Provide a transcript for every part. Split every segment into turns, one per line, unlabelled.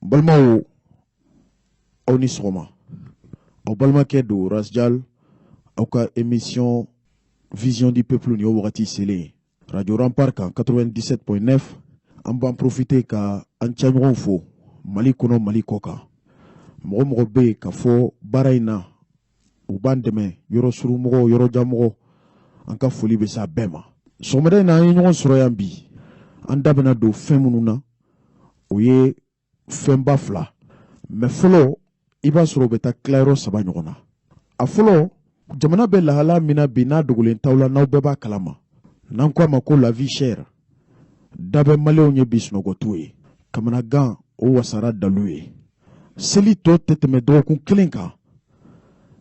Balimaw, aw ni sɔgɔma. Aw balimakɛ don, Rasjal, aw ka émission Vision du Peuple, nin y'o wagati selen ye Radio Rempart kan 97.9. An b'an profiter ka an cɛɲɔgɔnw fo Mali kɔnɔ, Mali kɔ kan. Mɔgɔ mɔgɔ bɛ yen ka fɔ baara in na, u b'an dɛmɛ, yɔrɔ surunmɔgɔw, yɔrɔ janmɔgɔw, an ka foli bɛ s'a bɛɛ ma. Sɔgɔmada in na, an ye ɲɔgɔn sɔrɔ yan bi. An da bɛna don fɛn minnu na, o ye fɛnba fila, mais fɔlɔ, i b'a sɔrɔ u bɛ taa tilayɔrɔ saba ɲɔgɔn na. A fɔlɔ, jamana bɛ lahala min na bi, n'a dogolen t'aw la, n'aw bɛɛ b'a kalama, n'an ko a ma ko la vie chère, da bɛ Maliyɛnw ye bi, sunɔgɔ t'u ye, kamanagan o wasara dalu ye. Seli tɔ tɛ tɛmɛ dɔgɔkun kelen kan,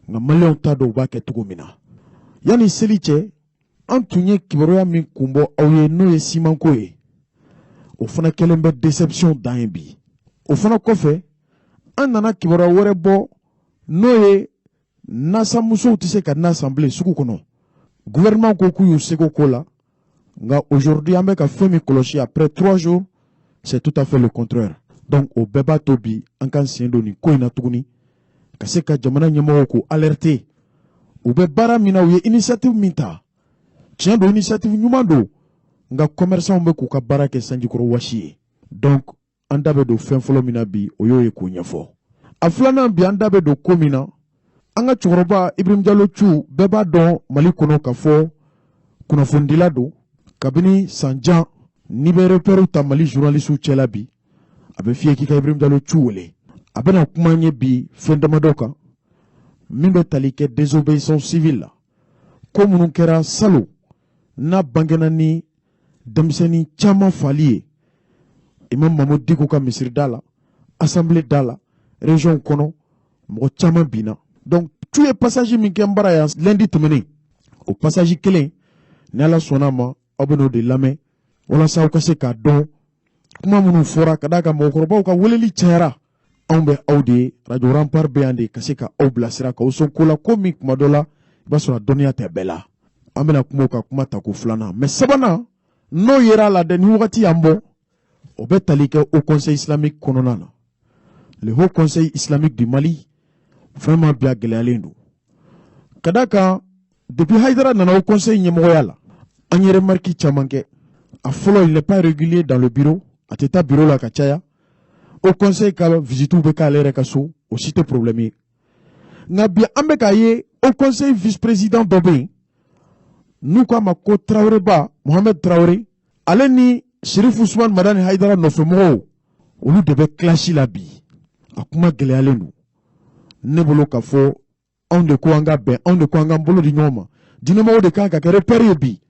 nka Maliyɛnw t'a dɔn u b'a kɛ cogo min na. Yanni seli cɛ, an tun ye kibaruya min kunbɔ aw ye, n'o ye simanko ye, o fana kɛlen bɛ déception dan ye bi. O fana kɔfɛ, an nana kibaruya wɛrɛ bɔ, n'o ye nasamusow tɛ se ka na san bilen sugu kɔnɔ. Gouvernement ko k'u y'u seko ko la, nka aujourd'hui, an bɛ ka fɛn min kɔlɔsi après 3 jours, c'est tout à fait le contraire. Donc o bɛɛ b'a to bi, an k'an sen don nin ko in na tuguni, ka se ka jamana ɲɛmɔgɔw k'u alerter. U bɛ baara min na, u ye initiative min ta, tiɲɛ don, initiative ɲuman don, nka commerçants bɛ k'u ka baara kɛ sanjikɔrɔ wasi ye. Donc an da bɛ don fɛn fɔlɔ min na bi, o y'o ye k'o ɲɛfɔ. A filanan, bi an da bɛ don ko min na, an ka cɛkɔrɔba Ibrahim Jalo Cu, bɛɛ b'a dɔn Mali kɔnɔ ka fɔ kunnafonidila don kabini san jan. N'i bɛ repère ta Mali journalistes cɛla bi, a bɛ f'i ye k'i ka Ibrahim Jalo Cu wele. A bɛna kuma an ye bi fɛn damadɔ kan min bɛ tali kɛ désobéissance civile la, ko minnu kɛra salon, n'a bangena ni denmisɛnnin caman fali ye Imam Mahmoud Dicko ka misiri da la, assemblée da la, région kɔnɔ, mɔgɔ caman binna. Donc tu ye passage min kɛ n bara yan lundi tɛmɛnen, o passage kelen, ni Ala sɔnna a ma, aw bɛ n'o de lamɛn walasa aw ka se k'a dɔn kuma minnu fɔra, ka d'a kan mɔgɔkɔrɔbaw ka weleli cayara. Anw bɛ aw de ye, Radio Rempart bɛ yan de ka se ka aw bilasira, k'aw sɔn ko la, ko min kuma dɔ la, i b'a sɔrɔ a dɔnniya tɛ bɛɛ la. An bɛna kuma o kan, kuma tako filanan. Mais sabanan, n'o yera a la dɛ, ni wagati y'an bɔ, o bɛ tali kɛ Haut Conseil islamique kɔnɔna na. Le Haut Conseil islamique du Mali, vraiment, bi a gɛlɛyalen don, ka d'a kan depuis Haidara nana Haut Conseil ɲɛmɔgɔya la, an ye remarque caman kɛ. A fɔlɔ, il n'est pas régulier dans le bureau, a tɛ taa bureau la ka caya. Haut Conseil ka visitew bɛ k'ale yɛrɛ ka so, o si tɛ problème ye. Nka bi, an bɛ k'a ye Haut Conseil vice président dɔ bɛ yen n'u k'a ma ko Taraweleba Mohamed Tarawele, ale ni Sherif Usman Madani Haidara nɔfɛmɔgɔw, olu de bɛ clash la bi. A kuma gɛlɛyalen don ne bolo k'a fɔ anw de ko an ka bɛn, anw de ko an k'an bolo di ɲɔgɔn ma, diinɛmɔgɔw de kan ka kɛ repère ye bi.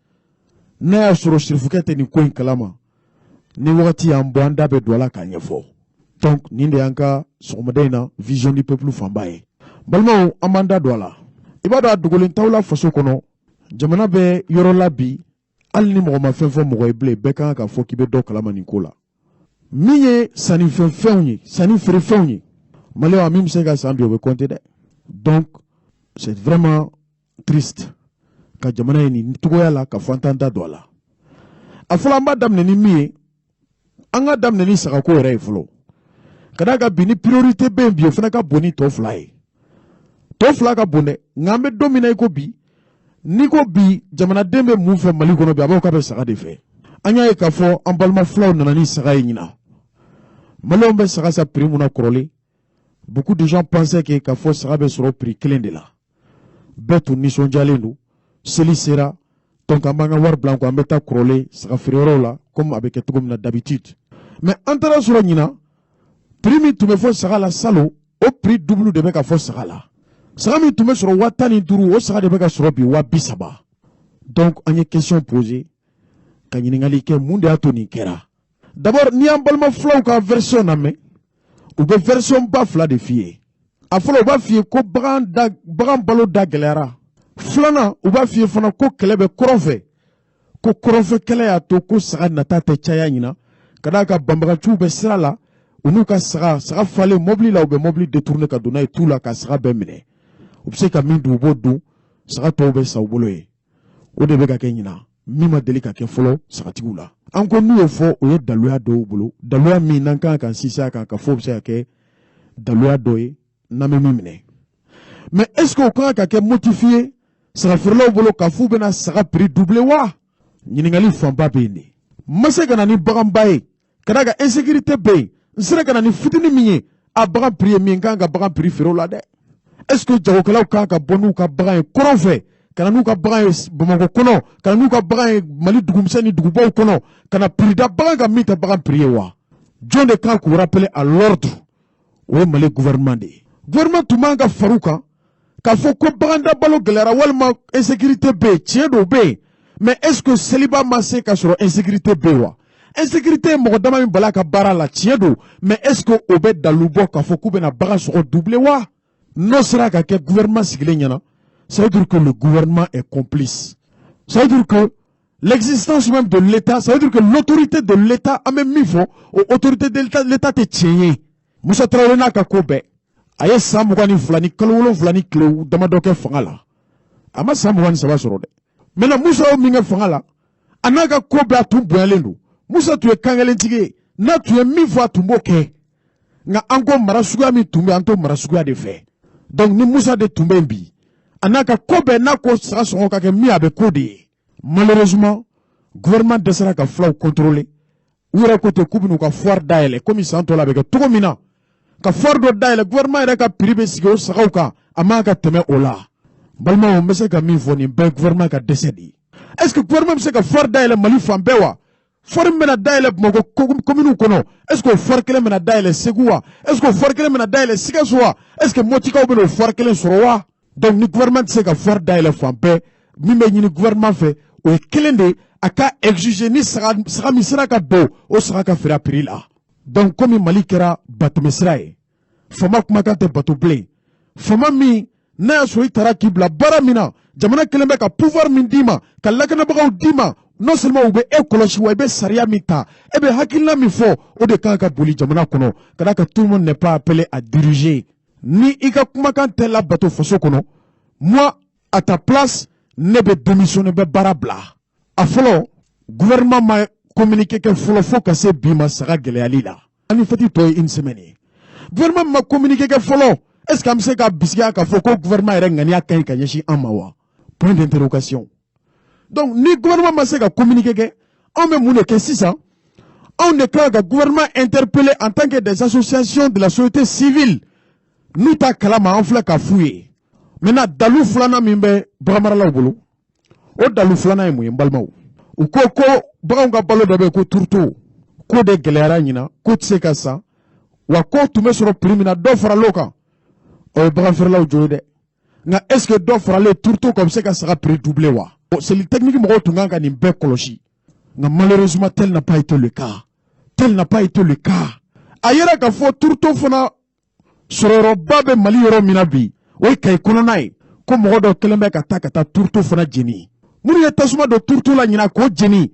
N'a y'a sɔrɔ sirifukɛ tɛ nin ko in kalama, ni wagati y'an bɔ, an da bɛ don a la k'a ɲɛfɔ. Donc nin de y'an ka sɔgɔmada in na Vision du Peuple fanba ye. Balimaw, an b'an da don a la. I b'a dɔn, a dogolen t'aw la, faso kɔnɔ, jamana bɛ yɔrɔ la bi, hali ni mɔgɔ ma fɛn fɔ mɔgɔ ye bilen, bɛɛ kan ka fɔ k'i bɛ dɔ kalama nin ko la, min ye sannifɛnfɛnw ye, sanni feerefɛnw ye. Maliyɛnw, min bɛ se ka san bi, o bɛ compter dɛ. Donc c'est vraiment triste ka jamana ye nin cogoya la, ka fɔ an t'an da don a la. A fɔlɔ, an b'a daminɛ ni min ye, an ka daminɛ ni sagako yɛrɛ ye fɔlɔ, ka d'a kan bi, ni priorité bɛ yen bi, o fana ka bon ni tɔ fila ye. Tɔ fila ka bon dɛ, nka an bɛ don min na i ko bi, n'i ko bi jamanaden bɛ mun fɛ Mali kɔnɔ bi, a b'a fɔ k'a bɛ saga de fɛ. An y'a ye k'a fɔ an balima filaw nana ni saga ye ɲinan. Maliyɛnw bɛ saga san prix mun na kɔrɔlen, beaucoup de gens pensaient que k'a fɔ saga bɛ sɔrɔ prix kelen de la. Bɛɛ tun nisɔndiyalen don, seli sera, donc an b'an ka wari bila an kun, an bɛ taa kɔrɔlen saga feereyɔrɔw la, comme a bɛ kɛ cogo min na d'habitude. Mais an taara sɔrɔ ɲinan, prix min tun bɛ fɔ saga la salon, o prix double de bɛ ka fɔ saga la. Saga min tun bɛ sɔrɔ 15 000, o saga de bɛ ka sɔrɔ bi 30 000. Donc an ye question posé, ka ɲininkali kɛ, mun de y'a to nin kɛra? D'abord, n'i y'an balima filaw ka version lamɛn, u bɛ version ba fila de f'i ye. A fɔlɔ, u b'a f'i ye ko bagan da, bagan balo da gɛlɛyara. Filanan, u b'a f'i ye fana ko kɛlɛ bɛ kɔrɔn fɛ, ko kɔrɔnfɛ kɛlɛ y'a to ko saga nata tɛ caya ɲina, ka d'a kan banbagaciw bɛ sira la, u n'u ka saga, saga falen mɔbili la, u bɛ mɔbili détourner ka don n'a ye tu la, ka saga bɛɛ minɛ. U bɛ se ka min dun, u b'o dun, saga tɔw bɛ sa u bolo ye. O de bɛ ka kɛ ɲina. Min ma deli ka kɛ fɔlɔ sagatigiw la. An ko n'u y'o fɔ, o ye daluya dɔw bolo, daluya min n'an kan ka sinsin a kan ka fɔ o bɛ se ka kɛ daluya dɔ ye n'an bɛ min minɛ. Mais est ce que o kan ka kɛ motif ye sagafeerelaw bolo k'a f'u bɛna saga prix doubler wa? Ɲininkali fanba bɛ yen de. N ma se ka na ni baganba ye ka d'a kan insécurité bɛ yen. N sera ka na ni fitinin min ye, a bagan prix ye min ye, n kan ka bagan prix feere o la dɛ. Est ce que jagokɛlaw kan ka bɔ n'u ka bagan ye kɔrɔn fɛ, ka na n'u ka bagan ye Bamakɔ kɔnɔ, ka na n'u ka bagan ye Mali dugumisɛn ni dugubaw kɔnɔ, ka na prix da bagan kan min tɛ bagan prix ye wa? Jɔn de kan k'u rappeler à l'ordre? O ye Mali gouvernement de ye. Gouvernement tun man ka far'u kan k'a fɔ ko baganda balo gɛlɛyara walima insécurité bɛ yen. Tiɲɛ dɔw bɛ yen, mais est ce que seliba ma se ka sɔrɔ insécurité bɛ yen wa? Insécurité ye mɔgɔ dama min bala ka baara la, tiɲɛ don, mais est ce que o bɛ dalu bɔ k'a fɔ k'u bɛna bagan sɔgɔ doubler wa? N'o sera ka kɛ gouvernement sigilen ɲɛna, ça veut dire que le gouvernement est complice. Ça veut dire que l'existence même de l'État, ça veut dire que l'autorité de l'État, an bɛ min fɔ, o autorité de l'État, l'État tɛ tiɲɛ ye. Musa Tarawele n'a ka ko bɛɛ, a ye san 22 ni kalo 7 ni tile damadɔ kɛ fanga la. A ma san 23 sɔrɔ dɛ. Maintenant, Musa y'o min kɛ fanga la, a n'a ka ko bɛɛ, a tun bonyalen don. Musa tun ye kankelentigi ye, n'a tun ye min fɔ, a tun b'o kɛ. Nka an ko mara suguya min tun bɛ, an t'o mara suguya de fɛ. Donc ni Musa de tun bɛ yen bi, a n'a ka ko bɛɛ, n'a ko saga sɔngɔ ka kɛ min, a bɛ k'o de ye. Malheureusement, gouvernement dɛsɛra ka fulaw contrôler. U yɛrɛ ko ten k'u bɛn'u ka foire dayɛlɛ komi san tɔ la a bɛ kɛ cogo min na, ka foire dɔ dayɛlɛ, gouvernement yɛrɛ ka prix bɛ sigi o sagaw kan, a man ka tɛmɛ o la. Balimaw, n bɛ se ka min fɔ, nin bɛɛ ye gouvernement ka dɛsɛ de ye. Est ce que gouvernement bɛ se ka foire dayɛlɛ Mali fan bɛɛ wa? Foire min bɛna dayɛlɛ Bamakɔ commune kɔnɔ, est ce que o foire kelen bɛna dayɛlɛ Segu wa? Est ce que o foire kelen bɛna dayɛlɛ Sikaso wa? Est ce que Mɔtikaw bɛna o foire kelen sɔrɔ wa? Donc ni gouvernement tɛ se ka foire dayɛlɛ fan bɛɛ, min bɛ ɲini gouvernement fɛ, o ye kelen de ye, a ka exiger ni saga saga min sera ka don, o saga ka feere a prix la. Donc komi Mali kɛra batɛmɛsira ye, faama kumakan tɛ bato bilen. Faama min n'a y'a sɔrɔ i taara k'i bila baara min na, jamana kelen bɛ ka pouvoir min d'i ma, ka lakanabagaw d'i ma, non seulement u bɛ e kɔlɔsi wa, i bɛ sariya min ta, e bɛ hakilina min fɔ, o de kan ka boli jamana kɔnɔ. Ka d'a kan tout le monde n'est pas appelé à diriger. Ni i ka kumakan tɛ labato faso kɔnɔ, moi, à ta place, ne bɛ démissionner, bɛ baara bila. A fɔlɔ, gouvernement ma communiqué kɛ fɔlɔ fo ka se bi ma saga gɛlɛyali la. Ani fɛti tɔ ye une semaine ye, gouvernement ma communiqué kɛ fɔlɔ. Est ce que an bɛ se ka bisigiya k'a fɔ ko gouvernement yɛrɛ ŋaniya ka ɲi ka ɲɛsin an ma wa? Point d'interrogation. Donc ni gouvernement ma se ka communiqué kɛ, anw bɛ mun de kɛ sisan? Anw de kan ka gouvernement interpeller en tant que des associations de la société civile. N'u t'a kalama, an filɛ k'a f'u ye. Maintenant, dalu filanan min bɛ baganmaralaw bolo, o dalu filanan ye mun ye? N balimaw, u ko ko baganw ka balo dɔ bɛ yen ko tourteau, k'o de gɛlɛyara ɲina, k'o tɛ se ka san wa, k'o tun bɛ sɔrɔ prix min na, dɔ faral'o kan. O ye bagan feerelaw jo ye dɛ. Nka est ce que dɔ faralen tourteau kan, o bɛ se ka saga prix doubler wa? Cellule technique mɔgɔw tun kan ka nin bɛɛ kɔlɔsi, nka malheureusement, tel n'a pas été le cas, tel n'a pas été le cas. A yɛrɛ ka fɔ tourteau fana sɔrɔyɔrɔba bɛ Mali yɔrɔ min na bi, o ye Kayi kɔnɔna ye, ko mɔgɔ dɔ kɛlen bɛ ka taa tourteau fana jeni. Minnu ye tasuma don tourteau la ɲina k'o jeni,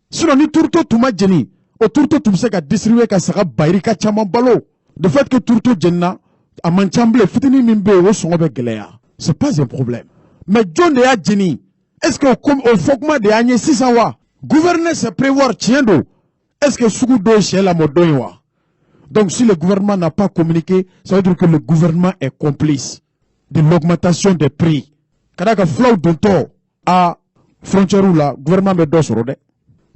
sinon ni tourteau tun ma jeni, o tourteau tun bɛ se ka distribuer ka saga bayirika caman balo. De fait que tourteau jenina, a man ca bilen, fitinin min bɛ yen, o sɔngɔ bɛ gɛlɛya. C'est pas un problème, mais jɔn de y'a jeni? Est ce que o fɔ kuma de y'an ye sisan wa? Gouverner, c'est prévoir, tiɲɛ don. Est ce que sugu dɔ ye sɛ lamɔ dɔ ye wa? Donc si le gouvernement n'a pas communiqué, ça veut dire que le gouvernement est complice de l'augmentation des prix. Ka d'a kan fulaw dontɔ a frontière la, gouvernement bɛ dɔ sɔrɔ dɛ.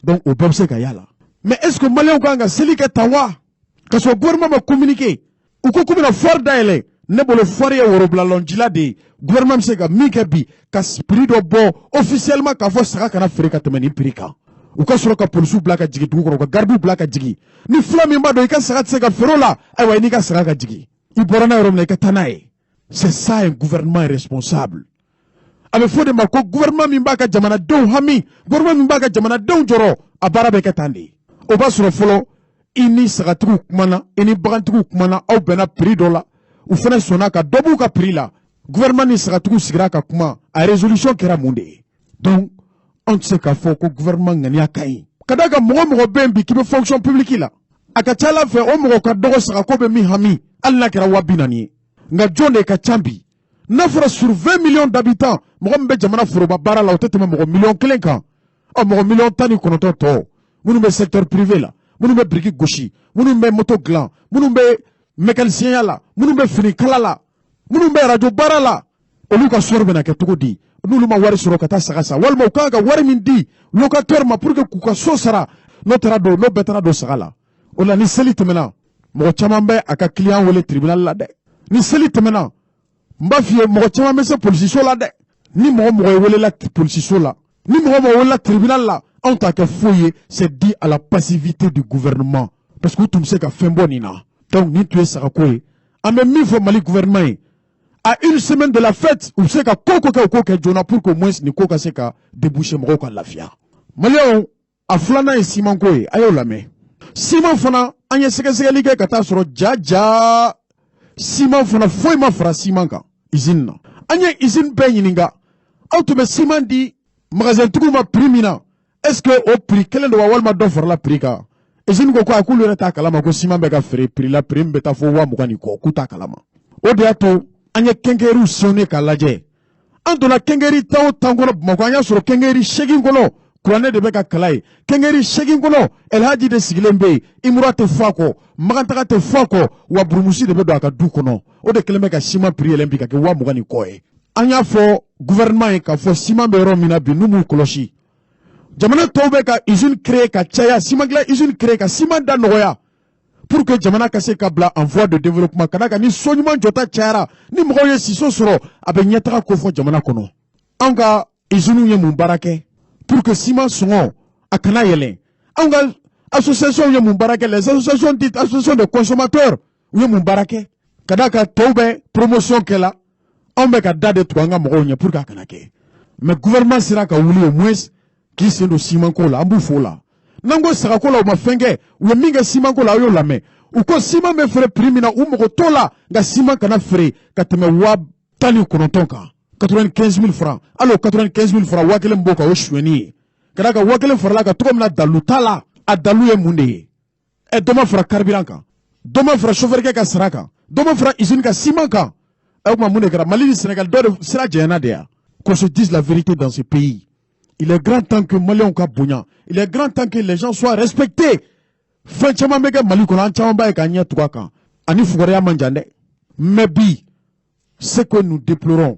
Donc o bɛɛ bɛ se ka y'a la. Mais est ce que maliyɛnw kan ka seli kɛ tan wa, ka sɔrɔ gouvernement ma communiqué? U ko k'u bɛna foire dayɛlɛ. Ne bolo, foire ye worobilalɔnjila de ye. Gouvernement bɛ se ka min kɛ bi, ka prix dɔ bɔ officiellement k'a fɔ saga kana feere ka tɛmɛ nin prix kan. U ka sɔrɔ ka polisiw bila ka jigin dugu kɔnɔ, u ka gardiw bila ka jigin. Ni fula min b'a dɔn i ka saga tɛ se ka feere o la, ayiwa, i n'i ka saga ka jigin, i bɔra n'a yɔrɔ min na, i ka taa n'a ye. C'est ça un gouvernement responsable. A bɛ fɔ de ma ko gouvernement min b'a ka jamanadenw hami, gouvernement min b'a ka jamanadenw jɔrɔ, a baara bɛ kɛ tan de. O b'a sɔrɔ fɔlɔ i ni sagatigiw kumana, i ni bagantigiw kumana, aw bɛnna prix dɔ la, u fana sɔnna ka dɔ b'u ka prix la. Gouvernement ni sagatigiw sigira ka kuma, a résolution kɛra mun de ye? Donc anw tɛ se k'a fɔ ko gouvernement ŋaniya ka ɲi. Ka d'a kan mɔgɔ mɔgɔ bɛ yen bi k'i bɛ fonction publique la, a ka ca ala fɛ o mɔgɔ ka dɔgɔ sagako bɛ min hami, hali n'a kɛra 40 000 ye. Nka jɔn de ka ca bi? N'a fɔra sur 20 millions d'habitants, mɔgɔ min bɛ jamana foroba baara la, o tɛ tɛmɛ mɔgɔ miliyɔn 1 kan. Ɔ, mɔgɔ 19 miliyɔn tɔ minnu bɛ secteur privé la, minnu bɛ biriki gosi, minnu bɛ moto dilan, minnu bɛ mécanicien la, minnu bɛ finikala la, minnu bɛ radio baara la, olu ka sɔrɔ bɛna kɛ cogo di n'olu ma wari sɔrɔ ka taa saga san, walima u kan ka wari min di locataire ma pour que k'u ka so sara, n'o taara don, n'o bɛɛ taara don saga la? O la, ni seli tɛmɛna, mɔgɔ caman bɛ a ka client wele tribunal la dɛ. Ni seli tɛmɛna, n b'a f'i ye, mɔgɔ caman bɛ se polisiso la dɛ. Ni mɔgɔ mɔgɔ ye welela polisiso la, ni mɔgɔ mɔgɔ welela tribunal la, anw t'a kɛ foyi ye. C'est dû à la passivité du gouvernement, parce que u tun bɛ se ka fɛn bɔ nin na. Donc nin tun ye sagako ye. An bɛ min fɔ Mali gouvernement ye, à une semaine de la fête, u bɛ se ka ko ko kɛ, u k'o kɛ joona pour qu'au moins nin ko ka se ka déboucher, mɔgɔw ka lafiya. Maliyɛnw, a filanan ye simanko ye. A y'o lamɛn. Siman fana, an ye sɛgɛsɛgɛli kɛ ka taa sɔrɔ ja ja siman fana, foyi ma fara siman kan usine na. An ye usine bɛɛ ɲininka: aw tun bɛ siman di magasintigiw ma prix min na, est ce que o prix kelen don wa, walima dɔ farala prix kan? Usine ko ko a k'olu yɛrɛ t'a kalama ko siman bɛ ka feere prix la, prix min bɛ taa fo 20 000 ni kɔ, k'u t'a kalama. O de y'a to an ye quincailleriw sillonné k'a lajɛ. An donna quincaillerie 10 o 10 kɔnɔ Bamakɔ, an y'a sɔrɔ quincaillerie seegin kɔnɔ, kuranɛ de bɛ ka kala ye. Quincaillerie seegin kɔnɔ, Elhaji de sigilen bɛ yen, imura tɛ fɔ a kɔ, magantaga tɛ fɔ a kɔ, wa burumusi de bɛ don a ka du kɔnɔ. O de kɛlen bɛ ka siman prix yɛlɛn bi ka kɛ 20 000 ni kɔ ye. An y'a fɔ gouvernement ye k'a fɔ siman bɛ yɔrɔ min na bi, n'u m'u kɔlɔsi, jamana tɔw bɛ ka usine créer ka caya, siman dilan usine créer ka siman da nɔgɔya pour que jamana ka se ka bila en voie de développement. Ka d'a kan ni so ɲuman jɔta cayara, ni mɔgɔw ye siso sɔrɔ, a bɛ ɲɛtaga kofɔ jamana kɔnɔ. Anw ka usines ye mun baara kɛ pour que siman sɔngɔ a kana yɛlɛn? Anw ka association ye mun baara kɛ? Les associations dites associations de consommateurs, u ye mun baara kɛ? Ka d'a kan tɔw bɛ promotion kɛ la, anw bɛ ka da de tugu an ka mɔgɔw ɲɛ pour que a kana kɛ. Mais gouvernement sera ka wuli au moins k'i sen don simanko la, an b'u fo la. N'an ko sagako la, u ma fɛn kɛ. U ye min kɛ simanko la, aw y'o lamɛn. U ko siman bɛ feere prix min na, u mago t'o la, nka siman kana feere ka tɛmɛ 19 000 kan, 95 000 francs. Hali o 95 000 francs, 1000 b'o kan, o ye sonyɛni ye. Ka d'a kan 1000 farala kan cogo min na, dalu t'a la. A dalu ye mun de ye? Ɛ, dɔ ma fara carburant kan, dɔ ma fara chauffeur kɛ ka sara kan, dɔ ma fara usine ka siman kan. Ɛ, o tuma mun de kɛra? Mali ni Sénégal, dɔ de sira janyana de ya. Qu'on se dise la vérité dans ce pays, il est grand temps que Maliens ka bonya, il est grand temps que les gens soient respectés. Fɛn caman bɛ kɛ Mali kɔnɔ, an caman b'a ye k'an ɲɛ tugu a kan, ani fugariya man jan dɛ. Mais bi, ce que nous déplorons,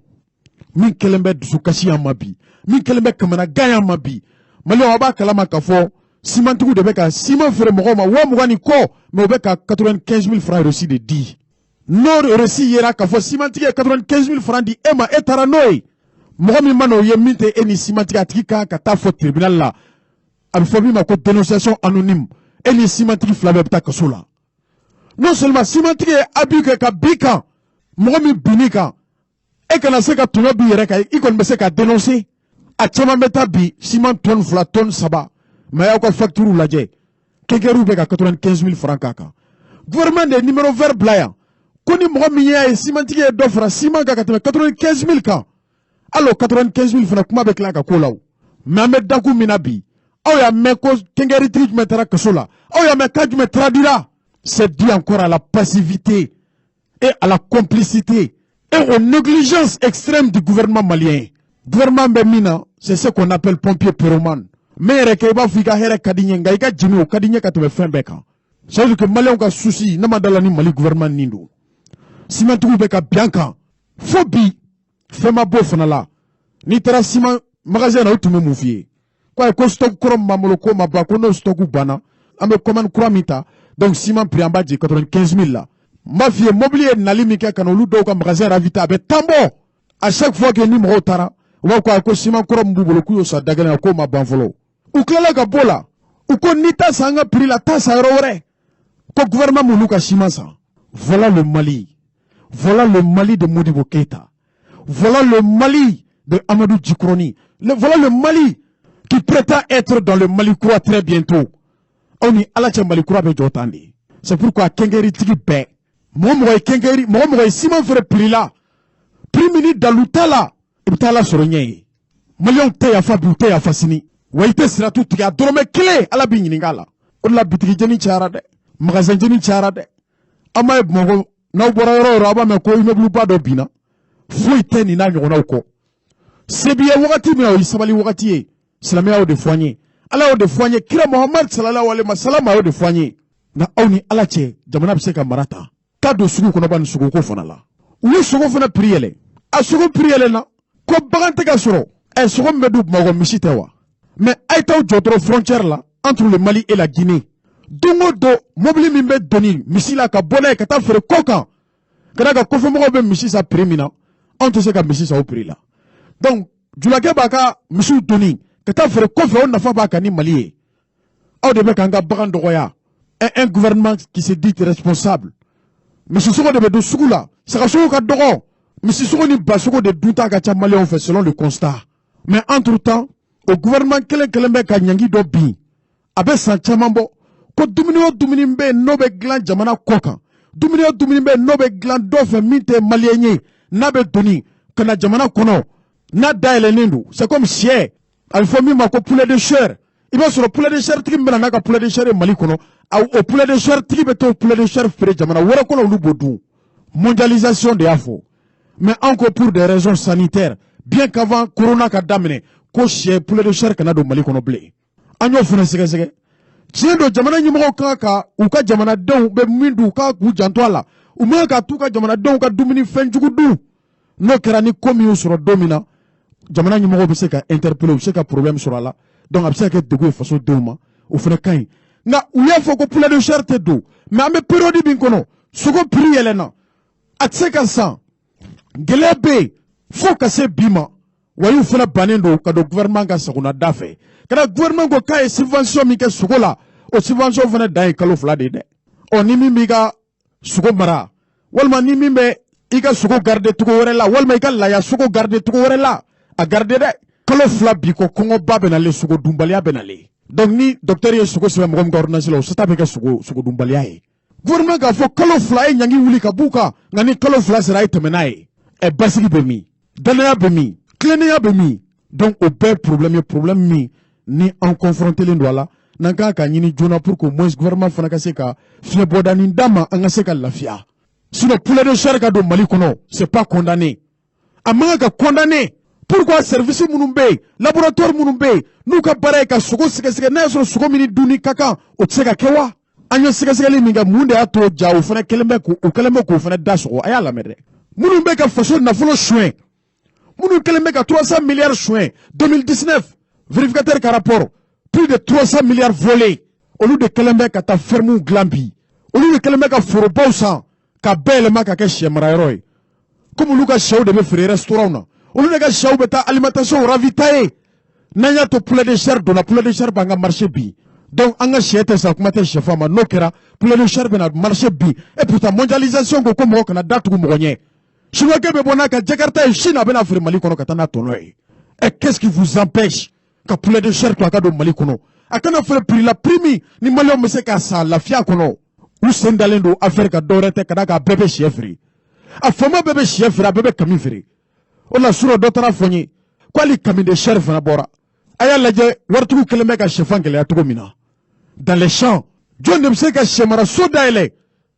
min kɛlen bɛ dusukasi y'an ma bi, min kɛlen bɛ kamanagan y'an ma bi, Maliyɛnw, aw b'a kalama k'a fɔ simantigiw de bɛ ka siman feere mɔgɔw ma 20 000 ni kɔ, mais u bɛ ka 95 000 francs reçu de di. N'o reçu yera k'a fɔ simantigi ye 95 000 francs di e ma, e taara n'o ye, mɔgɔ min ma n'o ye min tɛ e ni simantigi, a tigi kan ka taa fɔ tribunal la. A bɛ fɔ min ma ko dénonciation anonyme. E ni simantigi fila bɛɛ bɛ taa kaso la. Non seulement simantigi ye abus kɛ ka bin kan, mɔgɔ min binn'i kan, e kana se ka tɔɲɔ b'i yɛrɛ kan, i kɔni bɛ se ka dénoncer. A caman bɛ taa bi siman tonne 2, tonne 3, mais y'aw ka facture lajɛ, quincailleriw bɛ ka 95 000 francs k'a kan. Gouvernement de ye numéro vert bila yan ko ni mɔgɔ min y'a ye simantigi ye dɔ fara siman kan ka tɛmɛ 95 000 kan, hali o 95 000 fana, kuma bɛ tila ka k'o la o. Mais an bɛ dakun min na bi, aw y'a mɛn ko quincaillerie jumɛn taara kaso la? Aw y'a mɛn cas jumɛn traduira? C'est dû encore à la passivité et à la complicité et aux négligences extrêmes du gouvernement malien. Gouvernement bɛ min na, c'est ce qu'on appelle pompier pyromane. N yɛrɛ kɛ i b'a fɔ i ka hɛrɛ ka di n ye, nka i ka jeni o ka di n ye ka tɛmɛ fɛn bɛɛ kan. Ça veut dire que Maliyɛnw ka souci, ne ma da la ni Mali gouvernement nin don. Simantigiw bɛ ka bin an kan fo bi, fɛn ma bɔ o fana la. N'i taara siman magasin na, u tun bɛ mun f'i ye? Ko ayi, ko stock kɔrɔ min b'an bolo k'o ma ban, ko n'o stock banna, an bɛ commande kura min ta. Donc siman prix, an b'a jigin 95 000 la. N b'a f'i ye, mobili ye nali min kɛ ka na olu dɔw ka magasin ravitailler, a bɛ tan bɔ. À chaque fois que ni mɔgɔw taara, u b'a fɔ ko ayi, ko siman kɔrɔ min b'u bolo, k'u y'o san da kelen na, k'o ma ban fɔlɔ. U tilala ka b'o la, u ko n'i ta san an ka prix la, taa san yɔrɔ wɛrɛ, ko gouvernement m'olu ka siman san. Voilà le Mali, voilà le Mali de Modibo Keïta, voilà le Mali de Amadou Djikroni, voilà le Mali qui prétend être dans le Mali kura très bientôt. Aw ni Ala cɛ, Mali kura bɛ jɔ tan de. C'est pourquoi quincaillerie bɛɛ, mɔgɔ mɔgɔ ye quincaillerie, mɔgɔ mɔgɔ ye siman feere prix la, prix min ni dalu t'a la, i bɛ taa ala sɔrɔ ɲɛ ye. Maliyɛnw tɛ yafa bi, u tɛ yafa sini, wa i tɛ siratu tigɛ a dɔrɔmɛ kelen, Ala b'i ɲininka a la. O de la bitigi jeni cayara dɛ, magasin jeni cayara dɛ. An b'a ye Bamakɔ, n'aw bɔra yɔrɔ o yɔrɔ, aw b'a mɛn ko immeuble ba dɔ binna. Foyi tɛ nin n'a ɲɔgɔnnaw kɔ. Se b'i ye wagati min na, o ye sabali wagati ye. Silamɛya y'o de fɔ an ye, Ala y'o de fɔ an ye, kira Muhamadu sallallahu alaihi wa sallam y'o de fɔ an ye. Nka aw ni Ala cɛ, jamana bɛ se ka mara ta k'a don sugu kɔnɔ ba ni sogoko fana la. U ye sogo fana prix yɛlɛ, a sogo prix yɛlɛna ko bagan tɛ ka sɔrɔ. Ɛ, sogo min bɛ dun Bamakɔ, misi tɛ wa? Mais a ye t'aw jɔ dɔrɔn frontière la entre le Mali et la Guinée. Don o don, mobili min bɛ doni misi la ka bɔ n'a ye ka taa feere kɔ kan, ka d'a kan kɔfɛmɔgɔw bɛ misi san prix min na, anw tɛ se ka misi san o prix la. Donc julakɛ b'a ka misiw doni ka taa feere kɔfɛ, o nafa b'a kan ni Mali ye. Aw de bɛ k'an ka bagan dɔgɔya. Un gouvernement qui se dit responsable, misisogo de bɛ don sugu la, sagasogo ka dɔgɔ. Misisogo ni basogo de dunta ka ca Maliyɛnw fɛ selon le constat. Mais entre temps, o gouvernement kelen kelen bɛ ka ɲangi dɔ bin, a bɛ san caman bɔ, ko dumuni o dumuni bɛ yen n'o bɛ dilan jamana kɔ kan, dumuni o dumuni bɛ yen n'o bɛ dilan dɔ fɛ min tɛ Maliyɛn ye, n'a bɛ doni ka na jamana kɔnɔ, n'a dayɛlɛnnen don, c'est comme sɛ, a bɛ fɔ min ma ko poulet de chair. I b'a sɔrɔ poulet de chair tigi min bɛ na n'a ka poulet de chair ye Mali kɔnɔ, o poulet de chair tigi bɛ t'o poulet de chair feere jamana wɛrɛ kɔnɔ, olu b'o dun. Mondialisation de y'a fɔ. Mais an ko pour des raisons sanitaires, bien qu'avant corona ka daminɛ, ko sɛ poulet de chair kana don Mali kɔnɔ bilen. An y'o fana sɛgɛsɛgɛ. Tiɲɛ don, jamana ɲɛmɔgɔw kan ka u ka jamanadenw bɛ min dun, u kan k'u janto a la. U man ka t'u ka jamanadenw ka dumuni fɛn jugu dun. N'o kɛra, ni ko min y'u sɔrɔ don min na, jamana ɲɛmɔgɔw bɛ se ka interpeller, u bɛ se ka problème sɔrɔ a la. Donc a bɛ se ka kɛ degun ye fasodenw ma, o fana ka ɲi. Nka u y'a fɔ ko poulet de chair tɛ don, mais an bɛ période min kɔnɔ, sogo prix yɛlɛnna, a tɛ se ka san, gɛlɛya bɛ yen fo ka se bi ma. Wayiw fana bannen don ka don gouvernement ka sagona da fɛ. Ka da gouvernement ko k'a ye subvention min kɛ sogo la, o subvention fana dan ye kalo 2 de ye dɛ. Ɔ, ni min b'i ka sogo mara, walima ni min bɛ i ka sogo garder cogo wɛrɛ la, walima i ka laya sogo garder cogo wɛrɛ la, a garder dɛ. Kalo 2 bi kɔ, kɔngɔba bɛ nalen, sogo dunbaliya bɛ nalen. Donc ni docteur ye sogo sɛbɛn mɔgɔ min ka ordonnance la, o sata bɛ kɛ sogo dunbaliya ye. Gouvernement k'a fɔ kalo 2 ye ɲangi wuli ka b'u kan, nka ni kalo 2 sera, a ye tɛmɛ n'a ye. Ɛ, basigi bɛ min? Danaya bɛ min? Tilennenya bɛ min? Donc o bɛɛ problème ye, problème min ni an confrontelen don a la, n'an kan ka ɲini joona pour que au moins gouvernement fana ka se ka fiɲɛbɔdanin d'a ma, an ka se ka lafiya. Sinon poulet de chair ka don Mali kɔnɔ, c'est pas condamné, a man kan ka condamné. Pourquoi service minnu bɛ yen, laboratoire minnu bɛ yen, n'u ka baara ye ka sogo sɛgɛsɛgɛ, n'a y'a sɔrɔ sogo min ni dunni ka kan, o tɛ se ka kɛ wa? An ye sɛgɛsɛgɛli min kɛ, mun de y'a to ja o fana kɛlen bɛ k'o, o kɛlen bɛ k'o fana da sɔgɔ? A y'a lamɛn dɛ. Minnu bɛ ka faso nafolo suɲɛ, minnu kɛlen bɛ ka 300 milliards suɲɛ 2019, vérificateur ka rapport, plus de 300 milliards volés, olu de kɛlen bɛ ka taa fermew dilan bi, olu de kɛlen bɛ ka forobaw san ka bɛɛ yɛlɛma ka kɛ sɛ marayɔrɔ ye. Komi olu ka sɛw de bɛ feere restaurant na, olu de ka sɛw bɛ taa alimentation ravitailler. N'an y'a to poulet de chair donna, poulet de chair b'an ka marché bi. Donc an ka sɛ tɛ san, kuma tɛ sɛfan ma. N'o kɛra, poulet de chair bɛna marché bi. Et pourtant mondialisation ko ko mɔgɔ kana da tugu mɔgɔ ɲɛ. Chinois bɛ bɔ n'a ka Jakarta ye Chine, a bɛna feere Mali kɔnɔ ka taa n'a tɔnɔ ye. Et qu'est-ce qui vous empêche ka poulet de chair to a ka don Mali kɔnɔ, a kana feere prix la, prix min ni Maliyɛnw bɛ se k'a san lafiya kɔnɔ? U sen dalen don affaire ka dɔwɛrɛ tɛ, ka d'a kan a bɛɛ bɛ sɛ feere, a faama bɛɛ bɛ sɛ feere, a bɛɛ bɛ kami feere. O la surɔ dɔ taara fɔ n ye ko hali kami de chair fana bɔra. A y'a lajɛ, waritigiw kɛlen bɛ ka sɛfan gɛlɛya cogo min na dans les champs. Jɔn de bɛ se ka sɛmaraso dayɛlɛ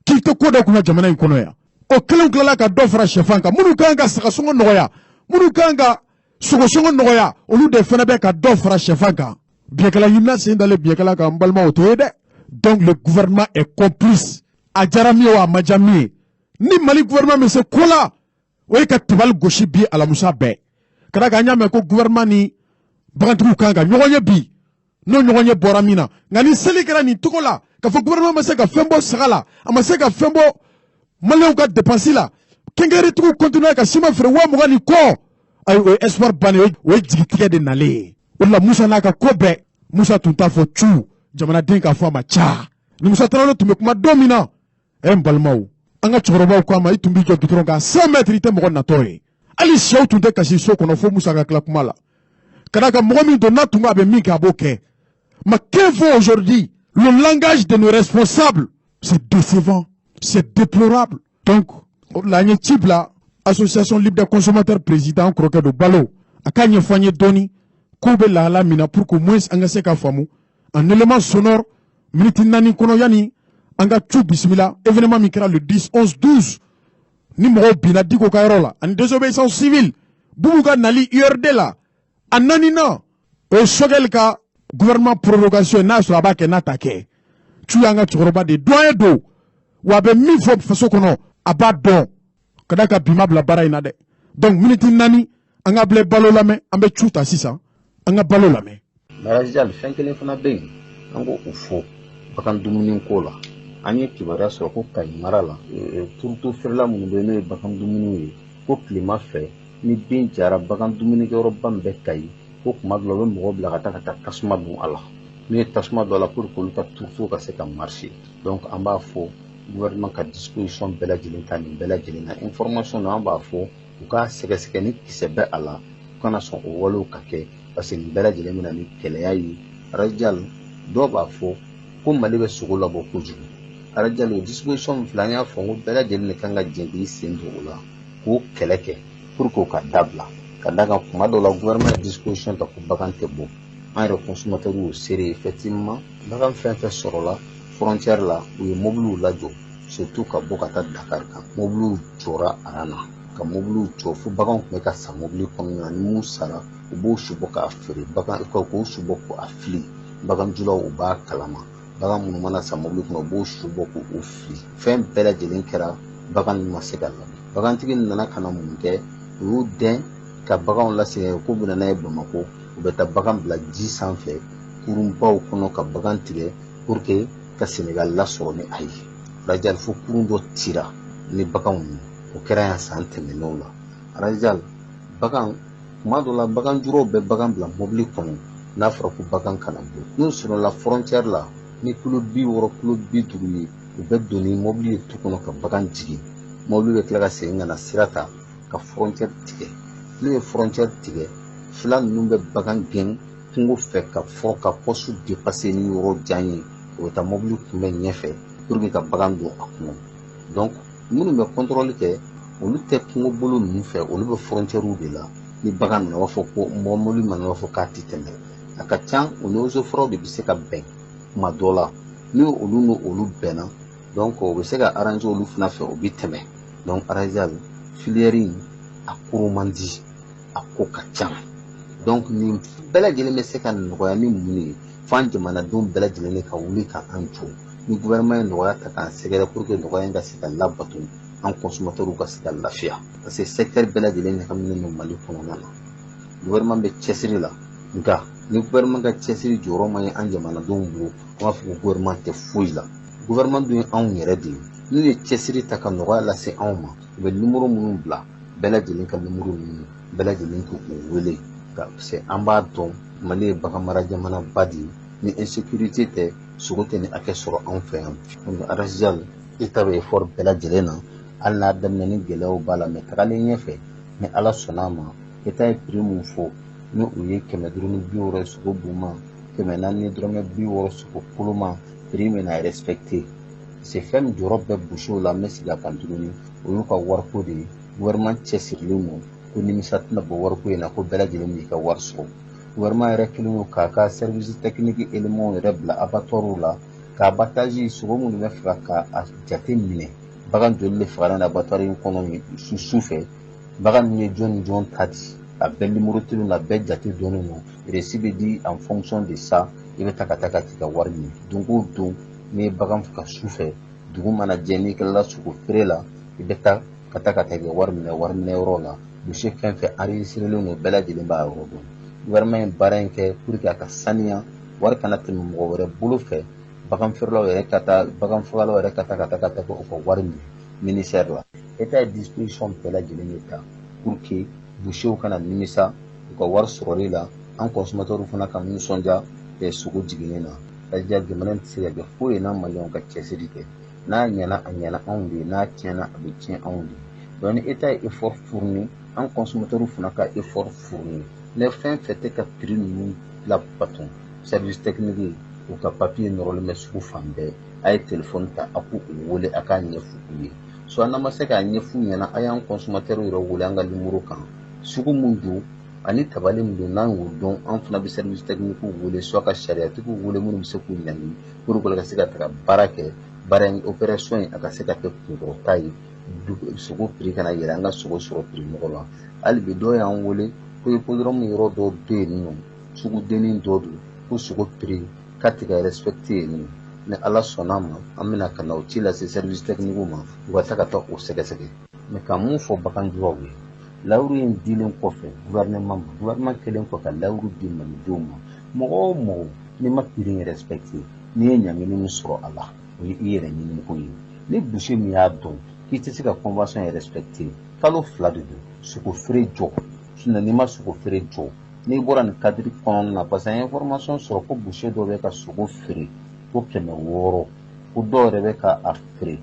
k'i tɛ ko dɔ kunna jamana in kɔnɔ yan? O kelen tilala ka dɔ fara sɛfan kan. Minnu kan ka sagasɔngɔ nɔgɔya, minnu kan ka sogosɔngɔ nɔgɔya, olu de fana bɛ ka dɔ fara sɛfan kan. Biɲɛkala ɲinina sen dalen biɲɛkala kan, n balimaw, o t'o ye dɛ. Donc le gouvernement est complice. A diyara min ye o, a ma diya min ye, ni Mali gouvernement bɛ se ko la, o ye ka tabali gosi bi alamusa bɛɛ. Ka d'a kan an y'a mɛn ko gouvernement ni bagantigiw kan ka ɲɔgɔn ye bi, n'o ɲɔgɔn ye bɔra min na. Nka ni seli kɛra nin cogo la, k'a fɔ gouvernement ma se ka fɛn bɔ saga la, a ma se ka fɛn bɔ Maliyɛnw ka dépense la, kɛnkɛritigiw continuer ka siman feere 20 000 ni kɔ, ayi, o ye espoir bannen, o ye jigitigɛ de nalen ye. O de la Musa n'a ka ko bɛɛ, Musa tun t'a fɔ cu, jamanaden k'a fɔ a ma ca. Ni Musa Tarawele tun bɛ kuma don min na, ɛ, n balimaw, an ka cɛkɔrɔbaw ko a ma, i tun b'i jɔ goudron kan 100 mètres, i tɛ mɔgɔ natɔ ye. Hali sɛw tun tɛ kasi so kɔnɔ fo Musa ka tila kuma la. Ka d'a kan mɔgɔ min don n'a tun ko a bɛ min kɛ, a b'o kɛ. Mais que vaut aujourd'hui le langage de nos responsables? C'est décevant, c'est déplorable. Donc o de la an ye ci bila Association libre des consommateurs président kɔrɔkɛ don Balo, a k'a ɲɛfɔ an ye dɔɔni k'u bɛ lahala min na, pour qu'au moins an ka se k'a faamu en élément sonore miniti 4 kɔnɔ, yanni an ka cu bisimila événement min kɛra le 10, 11, 12, ni mɔgɔw binna Diko ka yɔrɔ la, ani désobéissance civile, Bubu ka nali URD la, a naaninan O ye Choguel ka gouvernement prorogation ye, n'a sɔrɔ a b'a kɛ n'a t'a kɛ. Cu y'an ka cɛkɔrɔba de ye, doyen don, wa a bɛ min fɔ faso kɔnɔ a b'a dɔn, ka d'a kan bi ma bila baara in na dɛ. Donc miniti 4, an ka bila balo lamɛn, an bɛ cu ta sisan, an ka balo lamɛn.
Marajal, fɛn kelen fana bɛ yen, an k'o fɔ bagan dumuni ko la. An ye kibaruya sɔrɔ ko Kayi mara la, tourteau feerela minnu bɛ yen, n'o ye bagan dumuniw ye, ko tilema fɛ ni bin jara, bagan dumunikɛyɔrɔba min bɛ Kayi, ko kuma dɔ la u bɛ mɔgɔw bila ka taa tasuma don a la. N'u ye tasuma don a la, pour que olu ka tourteau ka se ka marcher. Donc an b'a fɔ gouvernement ka disposition bɛɛ lajɛlen ta nin bɛɛ lajɛlen na. Information na, an b'a fɔ u k'a sɛgɛsɛgɛ ni kisɛ bɛ a la, u kana sɔn o walew ka kɛ, parce que nin bɛɛ lajɛlen bɛ na ni gɛlɛya ye. Arajal, dɔw b'a fɔ ko Mali bɛ sogo labɔ kojugu. Arajal, o disposition min filɛ, an y'a fɔ n ko bɛɛ lajɛlen de kan ka jɛ k'i sen don o la k'o kɛlɛ kɛ pour que o ka dabila. Ka d'a kan kuma dɔw la, gouvernement ye disposition ta ko bagan tɛ bɔ. An yɛrɛ consommateur y'o seere. Effectivement, bagan fɛn fɛn sɔrɔla frontière la, u ye mobiliw lajɔ, surtout ka bɔ ka taa Dakar kan. Mobiliw jɔra aran na, ka mobiliw jɔ fo baganw tun bɛ ka sa mobili kɔnɔna na. Ni mun sara, u b'o su bɔ k'a feere, bagan k'o su bɔ k'a fili. Baganjulaw, u b'a kalama, bagan minnu mana sa mobili kɔnɔ, u b'o su bɔ k'o fili. Fɛn bɛɛ lajɛlen kɛra, bagan ma se ka labɔ. Bagantigi nana ka na mun kɛ? U y'u dɛn ka baganw lasegin k'u bɛ na n'a ye Bamakɔ. U bɛ taa bagan bila ji sanfɛ kurunbaw kɔnɔ ka bagan tigɛ pour que ka Senegal lasɔrɔ ni a ye. Rajal, fo kurun dɔ tira ni baganw ye, o kɛra yan san tɛmɛnenw la. Rajal, bagan kuma dɔ la, baganjuraw bɛ bagan bila mobili kɔnɔ n'a fɔra ko bagan kana bɔ. N'u sɔrɔla frontière la ni kilo 60, kilo 50 ye, u bɛ don ni mobili ye tu kɔnɔ ka bagan jigin. Mobili bɛ tila ka segin ka na sira ta ka frontière tigɛ. N'u ye frontière tigɛ, fila ninnu bɛ bagan gɛn kungo fɛ ka fɔ ka poste dépasser ni yɔrɔ jan ye. U bɛ taa mobili kunbɛn ɲɛfɛ pour que ka bagan don a kɔnɔ. Donc minnu bɛ contrôle kɛ, olu tɛ kungo bolo ninnu fɛ, olu bɛ frontière de la. Ni bagan nana, u b'a fɔ ko mobili mana, u b'a fɔ k'a tɛ tɛmɛ. A ka can, o ni eaux et de bɛ se ka bɛn kuma dɔ la. Ni olu ni olu bɛnna, donc o bɛ se ka arranger olu fana fɛ, o bɛ tɛmɛ. Donc arajal, filière in a koro man di, a ko ka ca. Donc nin bɛɛ lajɛlen bɛ se ka nɔgɔya ni mun ye? F'an jamanadenw bɛɛ lajɛlen de ka wuli ka an jɔ. Ni gouvernement ye nɔgɔya ta k'an sɛgɛrɛ, pour que nɔgɔya in ka se ka labato, an consommateurs ka se ka lafiya, parce que secteur bɛɛ lajɛlen ɲagaminen don Mali kɔnɔna na. Gouvernement bɛ cɛsiri la, nka ni gouvernement ka cɛsiri jɔyɔrɔ ma ye an jamanadenw bolo, an b'a fɔ ko gouvernement tɛ foyi la. Gouvernement dun ye anw yɛrɛ de ye. N'u ye cɛsiri ta ka nɔgɔya lase anw ma, u bɛ nimoro minnu bila, bɛɛ lajɛlen ka nimoro ninnu, bɛɛ lajɛlen k'u wele, parce que an b'a dɔn Mali ye bagan mara jamanaba de ye. Ni insécurité tɛ, sogo tɛ ni hakɛ sɔrɔ anw fɛ yan. Donc arasijal, État bɛ effort bɛɛ lajɛlen na, hali n'a daminɛ ni gɛlɛyaw b'a la, mais tagalen ɲɛfɛ, ni Ala sɔnna a ma, État ye prix mun fɔ, ni o ye 560 ye sogo bunma, 460 sogo koloma, prix bɛna respecté. Parce que fɛn min jɔyɔrɔ bɛ boucherw la, n bɛ segin a kan tuguni, o y'u ka wariko de ye. Gouvernement cɛsirilen don ko nimisa tɛna bɔ wariko in na, ko bɛɛ lajɛlen b'i ka wari sɔrɔ. Gouvernement yɛrɛ kɛlen don k'a ka service technique éléments yɛrɛ bila abattoir la, ka abattage sogo minnu bɛ faga ka jate minɛ, bagan joli de fagara abattoir in kɔnɔ su fɛ, bagan min ye jɔn ni jɔn ta di, a bɛɛ numéro don, a bɛɛ jate dɔnnen don. Reçu bɛ di en fonction de ça, i bɛ taa ka taa ka t'i ka wari ɲini. Don o don, n'i ye bagan faga su fɛ, dugu mana jɛ, n'i tilala sogo feere la, i bɛ taa ka taa ka taa i ka wari minɛ wari minɛ yɔrɔ la. Boucher fɛn fɛn enregistré don, bɛɛ lajɛlen b'a yɔrɔ dɔn. Gouvernement ye baara in kɛ pour que a ka saniya, wari kana tɛmɛ mɔgɔ wɛrɛ bolo fɛ, bagan feerelaw yɛrɛ ka taa, bagan fagalaw yɛrɛ ka taa ka taa ka taa u ka wari minɛ ministère la. État ye disposition bɛɛ lajɛlen de ta pour que boucherw kana nimisa u ka wari sɔrɔli la, an consommateurs fana ka nisɔndiya sogo jiginnen na. Lajɛ, jamana in tɛ se ka kɛ foyi ye n'a maliyɛnw ka cɛsiri tɛ. N'a ɲɛna, a ɲɛna anw de ye, n'a tiɲɛna, a bɛ tiɲɛ anw de ye. Donc ni État ye effort fourni, an consommateurs fana ka effort fourni. Ni fɛn fɛn tɛ ka prix ninnu labato, service technique, u ka papier nɔrɔlen bɛ sugu fan bɛɛ. A ye téléphone ta, a k'u wele, a k'a ɲɛfɔ u ye. Soit n'an ma se k'a ɲɛf'u ɲɛna, a y'an consommateurs yɛrɛ wele an ka numéro kan. Sugu mun don ani tabali min don, n'an y'o dɔn, an fana bɛ service technique wele, soit ka sariyatigiw wele minnu bɛ se k'u ɲangi pour que ka se ka taga baara kɛ. Baara in, opération in, a ka se ka kɛ kunkɔrɔta ye, sogo prix kana yɛlɛ, an ka sogo sɔrɔ prix nɔgɔ la. Hali bi, dɔw y'an wele ko hippodrome yɔrɔ dɔw bɛ yen nɔ. Sugudennin dɔ don ko sogo prix k'a tɛ ka respecter yen nɔ. Ni Ala sɔnna a ma, an bɛna ka na o ci lase service technique ma, u ka taa ka taa o sɛgɛsɛgɛ. Mais ka mun fɔ baganjuraw ye, lawuru in dilen kɔfɛ gouvernement ma, gouvernement kɛlen kɔ ka lawuru di malidenw ma, mɔgɔ o mɔgɔ n'i ma prix in respecter, n'i ye ɲangili min sɔrɔ a la, o ye i yɛrɛ ɲiniko ye. Ni boucher min y'a dɔn k'i tɛ se ka convention in respecter, kalo 2 de don, sogo feere jɔ. Sinon n'i ma sogo feere jɔ, n'i bɔra nin cadre kɔnɔna na, parce que an ye information sɔrɔ ko boucher dɔ bɛ ka sogo feere ko 600, ko dɔw yɛrɛ bɛ ka a feere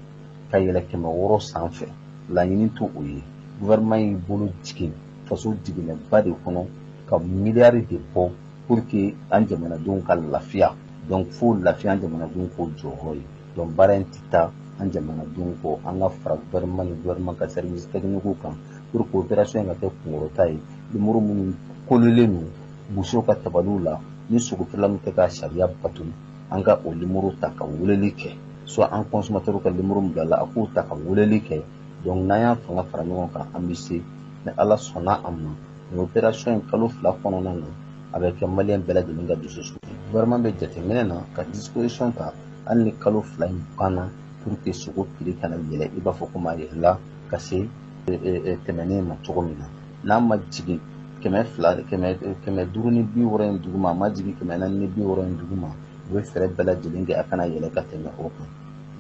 ka yɛlɛ 600 sanfɛ. Laɲini to o ye. Gouvernement y'i bolo jigin faso jiginɛba de kɔnɔ ka miliyari de bɔ pour que an jamanadenw ka lafiya. Donc fo lafiya an jamanadenw k'o jɔyɔrɔ ye. Donc baara in tɛ taa an jamanadenw kɔ, an ka fara gouvernement ni gouvernement ka service technique kan pour que opération in ka kɛ kunkɔrɔta ye. Numéro minnu kololen don boucherw ka tabaliw la, ni sogofeerela min tɛ ka sariya bato, an ka o numéro ta ka weleli kɛ, soit an consommateur ka numéro min bilala, a k'o ta ka weleli kɛ. Donc n'an y'an fanga fara ɲɔgɔn kan, an bɛ se. Ni Ala sɔnna a ma, nin opération in kalo 2 kɔnɔna na, a bɛ kɛ maliyɛn bɛɛ lajɛlen ka dusu suma. Gouvernement bɛ jateminɛ na ka disposition ta hali ni kalo 2 in banna, pour que sogo prix kana yɛlɛ i b'a fɔ komi a yɛlɛla ka se tɛmɛnen ma cogo min na. N'a ma jigin 200, 560 in duguma, a ma jigin 460 in duguma, u bɛ fɛɛrɛ bɛɛ lajɛlen kɛ a kana yɛlɛ ka tɛmɛ o kan.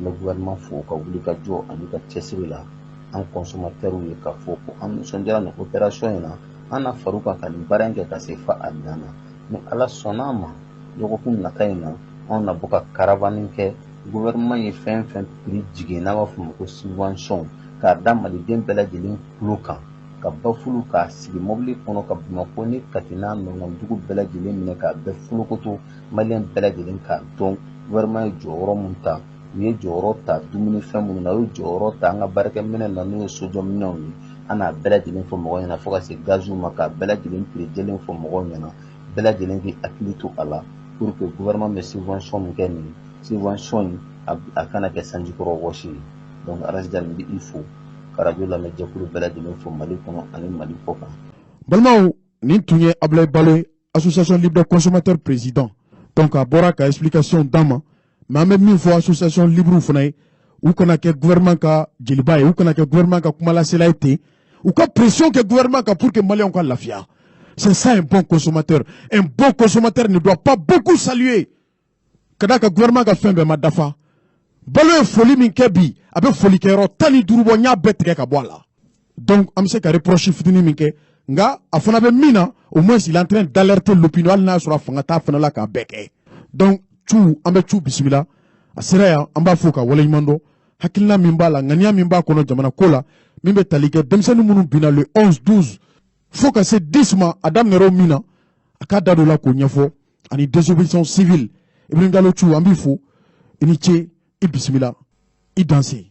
N bɛ gouvernement fo ka wuli ka jɔ ani ka cɛsiri la an consommateurs ye, k'a fɔ ko an nisɔndiyara nin opération in na, an na far'u kan ka nin baara in kɛ ka se fo a dan na. Ni Ala sɔnna a ma, dɔgɔkun nata in na, anw na bɔ ka caravane kɛ. Gouvernement ye fɛn fɛn prix jigin, n'a b'a fɔ o ma ko subvention, k'a da maliden bɛɛ lajɛlen tulo kan, ka bafulu k'a sigi mobili kɔnɔ ka Bamakɔ ni Kati n'a nɔnɔdugu bɛɛ lajɛlen minɛ k'a bɛɛ folokoto, maliyɛn bɛɛ lajɛlen k'a dɔn gouvernement ye jɔyɔrɔ mun ta. U ye jɔyɔrɔ ta dumunifɛn minnu na, u ye jɔyɔrɔ ta an ka baarakɛminɛn na, n'o ye sojɔminɛnw ye. An n'a bɛɛ lajɛlen fɔ mɔgɔw ɲɛna, fo ka se gaziw ma, k'a bɛɛ lajɛlen prix jɛlen fɔ mɔgɔw ɲɛna, bɛɛ lajɛlen k'i hakili to a la, pour que gouvernement bɛ subvention min kɛ, nin subvention in a kana kɛ sanjikɔrɔ wɔsi ye. Donc Arasi Jalo, n bɛ i fo ka radio lamɛnjɛkulu bɛɛ lajɛlen fo Mali kɔnɔ ani Mali kɔ kan.
Balimaw, nin tun ye Abulayi Balo ye, association libre des consommateurs président. Donc a bɔra ka explication d'an ma, mais an bɛ min fɔ association libre fana ye, u kana kɛ gouvernement ka jeliba ye, u kana kɛ gouvernement ka kumalasela ye ten, u ka pression kɛ gouvernement kan pour que maliyɛnw ka lafiya. C'est ça un bon consommateur. Un bon consommateur ne doit pas beaucoup saluer, ka d'a kan gouvernement ka fɛn bɛɛ ma dafa. Balo ye foli min kɛ bi, a bɛ foli kɛyɔrɔ 15 bɔ, n y'a bɛɛ tigɛ ka bɔ a la. Donc an bɛ se ka reproche fitinin min kɛ, nka a fana bɛ min na, au moins il est en train d'alerter l'opinion, hali n'a sɔrɔ a fanga t'a fana la k'a bɛɛ kɛ. Donc cu, an bɛ cu bisimila, a sera yan, an b'a fo ka waleɲuman dɔn. Hakilina min b'a la, ŋaniya min b'a kɔnɔ jamana ko la, min bɛ tali kɛ denmisɛnnin minnu binna le 11, 12 fo ka se 10 ma, a daminɛra o min na, a k'a da don la k'o ɲɛfɔ, ani désobéissance civile. Ibrahim Diallo Cu, an b'i fo, i ni ce, i bisimila, i danse.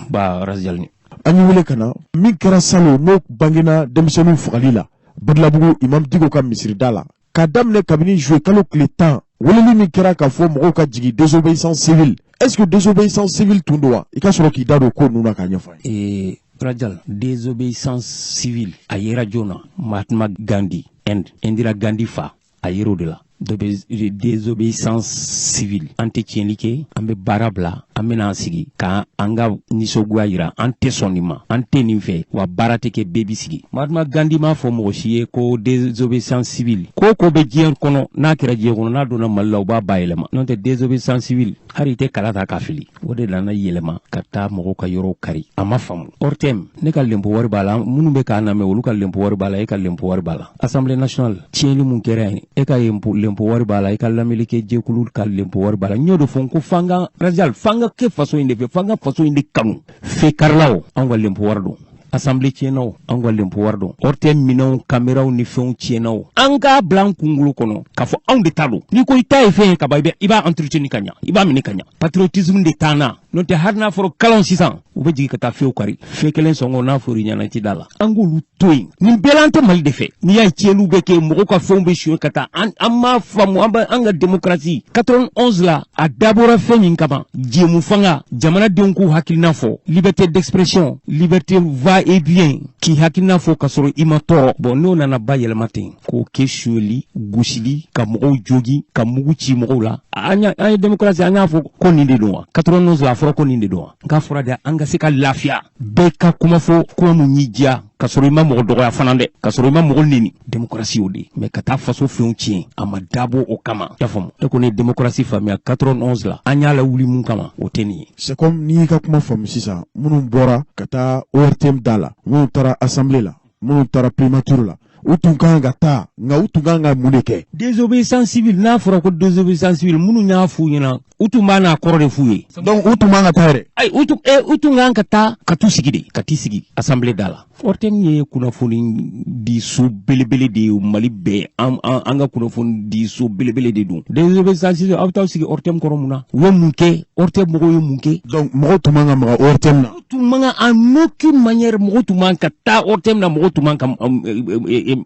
Ba Rasjal.
An y'i wele ka na min kɛra salon, n'o bangena denmisɛnninw fagali la Badilabugu Imam Dicko ka misirida la, k'a daminɛ kabini juillet kalo tile 10, weleli min kɛra k'a fɔ mɔgɔw ka jigin, désobéissance civile, est ce que désobéissance civile tun don wa? I ka sɔrɔ k'i da don ko ninnu na k'a ɲɛfɔ an
ye. Rajal, désobéissance civile a yera joona. Mahatma Gandhi, Inde, Indira Gandhi fa, a yer'o de la. Désobéissance civile, an tɛ tiɲɛli kɛ, an bɛ baara bila, an bɛna an sigi ka an ka nisɔngoya yira, an tɛ sɔn nin ma, an tɛ nin fɛ, wa baara tɛ kɛ, bɛɛ b'i sigi. Mahatma Gandhi m'a fɔ mɔgɔ si ye ko désobéissance civile. Ko ko bɛ diɲɛ kɔnɔ, n'a kɛra diɲɛ kɔnɔ, n'a donna Mali la, u b'a bayɛlɛma. N'o tɛ, désobéissance civile, hali i tɛ kala ta k'a fili, o de nana yɛlɛma ka taa mɔgɔw ka yɔrɔw kari, a ma faamu. ORTM, ne ka lempo wari b'a la, minnu bɛ k'a lamɛn, olu ka lempo wari b'a la, e ka lempo wari b'a la. Assemblée nationale tiɲɛni mun kɛra yen, e ka lempo wari b'a la, i ka lamɛnnikɛ jɛkulu ka lempo wari b'a la. N y'o de fɔ, n ko f'an ka Rajal, f'an ka kɛ faso in de fɛ, f'an ka faso in de kanu. Fekarilaw, anw ka lempo wari don. Assemblée tiɲɛna o, anw ka lempo wari don. ORTM minɛnw, kameraw ni fɛnw tiɲɛna o, an k'a bila an kunkolo kɔnɔ k'a fɔ anw de ta don. N'i ko i ta ye fɛn ye ka ban, i b'a entretenir ka ɲa, i b'a minɛ ka ɲa. Patriotisme de t'an na. N'o tɛ, hali n'a fɔra kalan sisan, u bɛ jigin ka taa few kari. Fe kelen sɔngɔ n'a fɔra i ɲɛna, i ti da la. An k'olu to yen. Nin bɛɛ la, an tɛ Mali de fɛ. N'i y'a ye tiɲɛniw bɛ kɛ, mɔgɔw ka fɛnw bɛ suɲɛ ka taa, an m'a faamu. An bɛ an ka démocratie 91 la, a dabɔra fɛn min kama, jɛmu fanga, jamanadenw k'u hakilina fɔ, liberté d'expression, liberté va et vient, k'i hakilina fɔ ka sɔrɔ i ma tɔɔrɔ. Bon, n'o nana ba yɛlɛma ten k'o kɛ sonyɛli, gosili, ka mɔgɔw jogi, ka mugu ci mɔgɔw la, an ye démocratie, an y'a fɔ ko nin de don wa? 91 la, a fɔra ko nin de don wa? N k'a fɔra de an ka se ka lafiya, bɛɛ ka kuma fɔ, kuma mun y'i diya, ka sɔrɔ i ma mɔgɔ dɔgɔya fana dɛ, ka sɔrɔ i ma mɔgɔ neni. Démocratie o de. Mais ka taa faso fɛnw tiɲɛ, a ma dabɔ o kama. I y'a faamu? E ko ne ye démocratie faamuya 91 la, an y'a lawuli mun kama, o tɛ nin ye.
C'est comme n'i y'i ka kuma faamu sisan, minnu bɔra ka taa ORTM da la, minnu taara assemblée la, minnu taara primature la, u tun kan ka taa, nka u tun kan ka mun de kɛ?
Désobéissance civile, n'a fɔra ko désobéissance civile, minnu y'a f'u ɲɛna, u tun b'a n'a kɔrɔ de f'u ye.
Donc u tun man ka taa yɛrɛ?
Ayi, u tun kan ka taa ka t'u sigi de, ka t'i sigi assemblée da la. ORTM ye kunnafoni di so belebele de ye Mali bɛɛ. An ka kunnafoni di so belebele de don. Désobéissance civile, aw bɛ taa sigi ORTM kɔrɔ mun na? U ye mun kɛ? ORTM mɔgɔw ye mun kɛ?
Donc mɔgɔw tun man ka maga ORTM na?
Tun man kan en aucune manière. Mɔgɔ tun man ka taa ORTM na, mɔgɔ tun man ka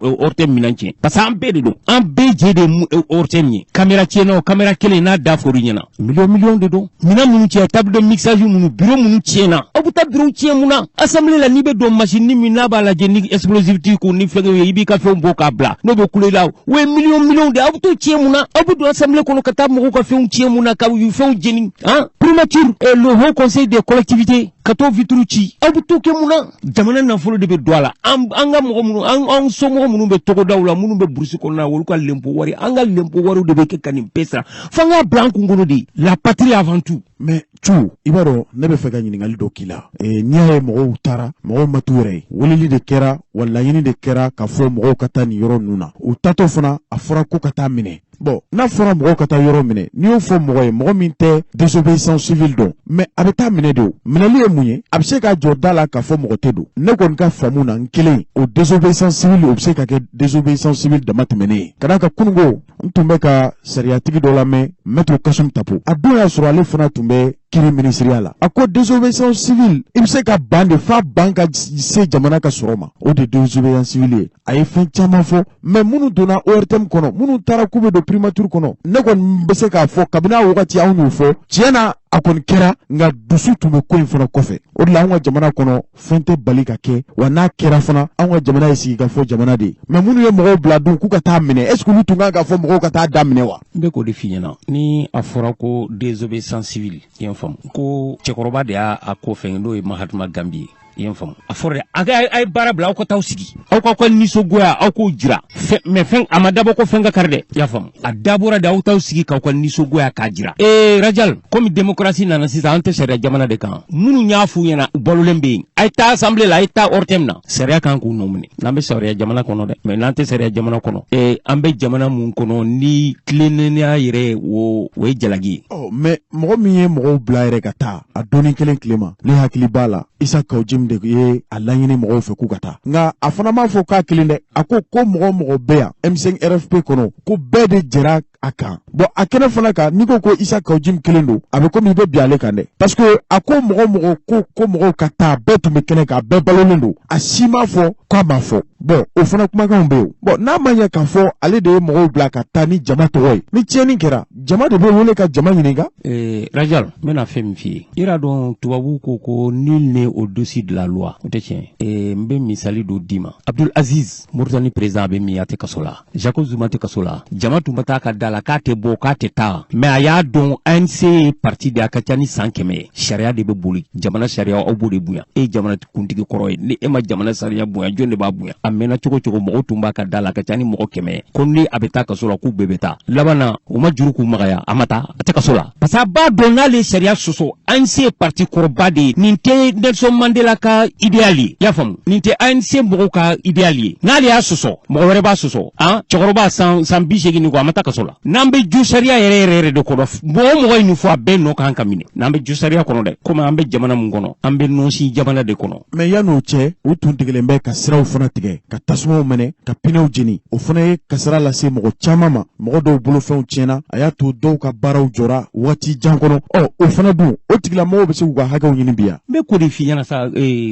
ORTM minɛn tiɲɛ, parce que an bɛɛ de don, an bɛɛ jɛ de ye ORTM ye. Caméra tiɲɛna o, caméra kelen n'a da fɔr'i ɲɛna, miliyɔn miliyɔn de don. Minɛn minnu tiɲɛ, table de mixage minnu, bureau minnu tiɲɛna, aw bɛ taa bureau tiɲɛ mun na? Assemblée la, n'i bɛ don, machine min n'a b'a lajɛ ni explosif t'i kun ni fɛngɛw ye, i b'i ka fɛnw bɔ k'a bila, n'o bɛ kule la, o ye miliyɔn miliyɔn de. Aw bɛ t'o tiɲɛ mun na? Aw bɛ don assemblée kɔnɔ ka taa mɔgɔw ka fɛnw tiɲɛ mun na, ka fɛnw jeni han? Primature, le haut conseil des collectivités, ka t'o vitre ci, aw bɛ t'o kɛ mun na? Jamana nafolo de bɛ don a la. An ka mɔgɔ minnu, an somɔgɔ minnu bɛ togodaw la, minnu bɛ brousse kɔnɔna na, olu ka lempo wari, an ka lempo wariw de bɛ kɛ ka nin bɛɛ sara. F'an k'a bila an kun kɔnɔ de, la patrie avant tout.
Mais cu, i b'a dɔn, ne bɛ fɛ ka ɲininkali dɔ k'i la. N'i y'a ye mɔgɔw taara, mɔgɔw ma t'u yɛrɛ ye, weleli de kɛra wa laɲini de kɛra k'a fɔ mɔgɔw ka taa nin yɔrɔ ninnu na. U tatɔ fana, a fɔra ko ka taa minɛ. Bon, n'a fɔra mɔgɔw ka taa yɔrɔ minɛ, n'i y'o fɔ mɔgɔ ye, mɔgɔ min tɛ désobéissance civile dɔn, mais a bɛ taa minɛ de. O minɛli ye mun ye? A bɛ se k'a jɔ da la k'a fɔ mɔgɔ tɛ don. Ne kɔni ka faamu na, n kelen, o désobéissance civile, o bɛ se ka kɛ désobéissance civile dama tɛmɛnen ye. Ka d'a kan, kununko n tun bɛ ka sariyatigi dɔ lamɛn, maître Kassoum Tapo. A don y'a sɔrɔ ale fana tun bɛ kiri minisiriya la. A ko désobéissance civile, i bɛ se ka ban de f'a ban ka se jamana ka sɔrɔ ma, o de désobéissance civile ye. A ye fɛn caman fɔ, mais minnu donna ORTM kɔnɔ, minnu taara k'u bɛ don primature kɔnɔ, ne kɔni bɛ se k'a fɔ, kabini a wagati anw y'o fɔ, tiɲɛ na, a kɔni kɛra, nka dusu tun bɛ ko in fana kɔfɛ. O de la, anw ka jamana kɔnɔ, fɛn tɛ bali ka kɛ wa. N'a kɛra fana, anw ka jamana ye sigikafɔ jamana de ye. Mais minnu ye mɔgɔw bila dun k'u ka taa minɛ, est ce que olu tun kan k'a fɔ mɔgɔw ka taa da minɛ wa?
N bɛ k'o de f'i ɲɛna. Ni a fɔra ko désobéissance civile, i y'a faamu ko cɛkɔrɔba de y'a ko fɛn, n'o ye Mahatma Gandhi ye, i y'a faamu? A fɔra de a ye baara bila, aw ka t'aw sigi, aw k'aw ka nisɔngoya, aw k'o jira. Mais fɛn a ma dabɔ ko fɛn ka kari dɛ, i y'a faamu? A dabɔra de aw t'aw sigi k'aw ka nisɔngoya k'a jira. Ee Rajal, komi démocratie nana sisan, an tɛ sariya jamana de kan. Minnu y'a f'u ɲɛna, u balolen bɛ yen, a ye taa assemblée la, a ye taa ORTM na, sariya kan k'u nɔ minɛ. N'an bɛ sariya jamana kɔnɔ dɛ. Mais n'an tɛ sariya jamana kɔnɔ, ee, an bɛ jamana mun kɔnɔ ni tilennenya yɛrɛ, o ye jalaki ye.
Ɔ, mais mɔgɔ min ye mɔgɔw bila yɛrɛ ka taa a donni kelen tile ma, ne hakili b'a la, Issa Kaou Djim de ye a laɲini mɔgɔw fɛ k'u ka taa. Nka a fana m'a fɔ k'a kelen dɛ. A ko ko mɔgɔ mɔgɔ bɛ yan M5 RFP kɔnɔ, ko bɛɛ de jɛra a kan. Bon, a kɛnɛ fana kan, n'i ko ko Issa Kaou Djim kelen don, a bɛ komi i bɛ bin ale kan dɛ, parce que a ko mɔgɔ mɔgɔ ko mɔgɔw ka taa, bɛɛ tun bɛ kɛnɛ kan, bɛɛ balolen don, a si m'a fɔ k'a m'a fɔ. Bon, o fana kumakanw bɛ yen. Bon, n'a ma ɲɛ k'a fɔ ale de ye mɔgɔw bila ka taa ni jama tɔgɔ ye, ni tiɲɛni kɛra, jama de bɛ wele ka jama ɲininka.
Ee Rajal, n bɛna fɛn min f'i ye, i y'a dɔn, tubabu ko nul n'est au-dessus de la loi, o tɛ tiɲɛ. Ee, n bɛ misali dɔ d'i ma. Abdul Aziz, Mauritanie président, a bɛ min? A tɛ kaso la. Jacob Zuma tɛ kaso la. Jama tun bɛ taa ka da la k'a tɛ bɔ, k'a tɛ taa, mais a y'a dɔn ANC ye parti de, a ka ca ni san 100 ye. Sariya de bɛ boli, jamana sariya, aw b'o de bonya. E ye jamana kuntigi kɔrɔ ye, ni e ma jamana sariya bonya, jɔn de b'a bonya? A mɛnna cogo cogo, mɔgɔw tun b'a ka da la, a ka ca ni mɔgɔ 100 ye, ko ni a bɛ taa kaso la, k'u bɛɛ bɛ taa. Laban na, u ma juru k'u magaya, a ma taa, a tɛ kaso la, parce que a b'a dɔn n'ale ye sariya sɔsɔ. ANC ye parti kɔrɔba de ye. Nin tɛ Nelson Mandela ka idéal ye, i y'a faamu? Nin tɛ ANC mɔgɔw ka idéal ye. N'ale y'a sɔsɔ, mɔgɔ wɛrɛ b'a sɔsɔ. Han, cɛkɔrɔba san 80 ni kɔ, a ma taa kaso la. N'an bɛ jo sariya yɛrɛ yɛrɛ yɛrɛ de kɔnɔ, mɔgɔ o mɔgɔ ye nin fɔ, a bɛɛ nɔ kan ka minɛ. N'an bɛ jo sariya kɔnɔ dɛ, komi an bɛ jamana mun kɔnɔ, an bɛ nɔnsi jamana de kɔnɔ.
Mais yan'o cɛ, u tun degelen bɛ ka siraw fana tigɛ, ka tasumaw mɛnɛ, ka pinɛw jeni. O fana ye kasara lase mɔgɔ caman ma. Mɔgɔ dɔw bolofɛnw tiɲɛna, a y'a to dɔw ka baaraw jɔra waati jan kɔnɔ. Ɔ, o fana dun, o tigilamɔgɔw bɛ se k'u ka hakɛw ɲini bi yan?
N bɛ ko de f'i ɲɛna sa,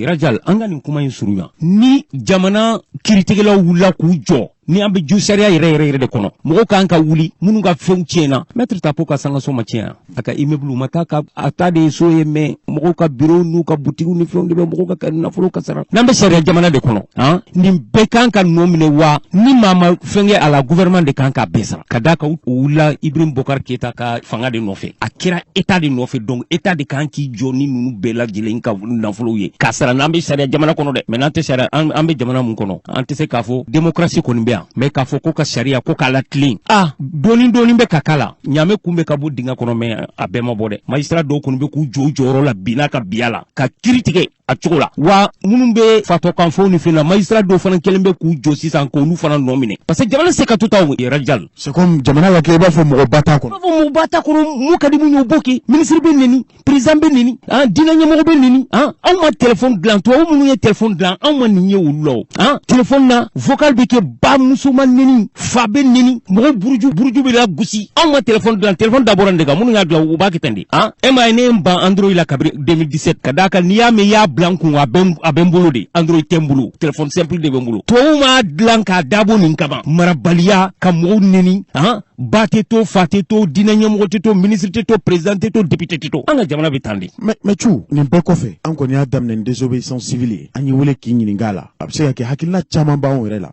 Rajal, an ka nin kuma in surunya. Ni jamana kiritigɛlaw wulila k'u jɔ, ni an bɛ jo sariya yɛrɛ yɛrɛ yɛrɛ de kɔnɔ, mɔgɔw kan ka wuli minnu ka fɛnw tiɲɛna. Maître Tapo ka sangaso ma tiɲɛ, a ka immeuble ma taa ka a ta de ye so ye, mais mɔgɔw ka bureau n'u ka butigiw ni fɛnw de bɛ mɔgɔw ka nafolo kasara. N'an bɛ sariya jamana de kɔnɔ, han, nin bɛɛ kan ka nɔ minɛ. Wa ni maa ma fɛn kɛ a la, gouvernement de kan k'a bɛɛ sara, ka d'a kan u wulila Ibrahim Bokar Keyita ka fanga de nɔfɛ, a kɛra état de nɔfɛ. Donc état de kan k'i jɔ ni ninnu bɛɛ lajɛlen ka nafolow ye k'a sara, n'an bɛ sariya jamana kɔnɔ dɛ. Mais n'an tɛ sariya, an bɛ jamana mun kɔnɔ, an tɛ se k'a fɔ démocratie kɔni bɛ yan, mais k'a fɔ ko ka sariya ko k'a latilen, ah, dɔɔni dɔɔni bɛ ka k'a la. Ɲaamɛ kun bɛ ka bɔ dingɛ kɔnɔ, mais a bɛɛ ma bɔ dɛ. Magistrat dɔw kɔni bɛ k'u jɔ u jɔyɔrɔ la bi n'a ka biya la, ka kiiri tigɛ a cogo la. Wa minnu bɛ fatɔkanfɔw ni fɛn na, magistrat dɔw fana kɛlen bɛ k'u jɔ sisan k'olu fana nɔ minɛ, parce que jamana se ka to ta yɛrɛ jal.
C'est comme jamana ka kɛ i b'a fɔ mɔgɔba t'a kɔnɔ.
I b'a fɔ mɔgɔba t'a kɔnɔ. Mun ka di mun ye, o b'o kɛ. Ministre bɛ neni, président bɛ neni, han, diinɛ ɲɛmɔgɔ bɛ neni, han. Anw ma téléphone dilan, tubabu minnu ye téléphone dilan, anw ma nin ye olu la o. Han, téléphone na, vocal bɛ kɛ, ba muso ma neni, fa bɛ neni, mɔgɔ buruju buruju bɛ lagosi. Anw ma téléphone dilan, téléphone dabɔra nin de kan. Minnu y'a dilan, u b'a kɛ ten de. Han, e m'a ye, ne ye n ban Android la kabini 2017, ka d'a kan n'i y'a mɛn i y'a bila n kun, a bɛ n bolo de. Android tɛ n bolo, téléphone simple de bɛ n bolo. Tubabu m'a dilan k'a dabɔ nin kama, marabaliya, ka mɔgɔw neni, han, ba tɛ to, fa tɛ to, diinɛ ɲɛmɔgɔ tɛ to, ministre tɛ to, président tɛ to, député tɛ to. An ka jamana bɛ tan de.
Mais cu, nin bɛɛ kɔfɛ, an kɔni y'a daminɛ ni désobéissance civile ye. An y'i wele k'i ɲininka a la. A bɛ se ka kɛ hakilina caman b'anw yɛrɛ la.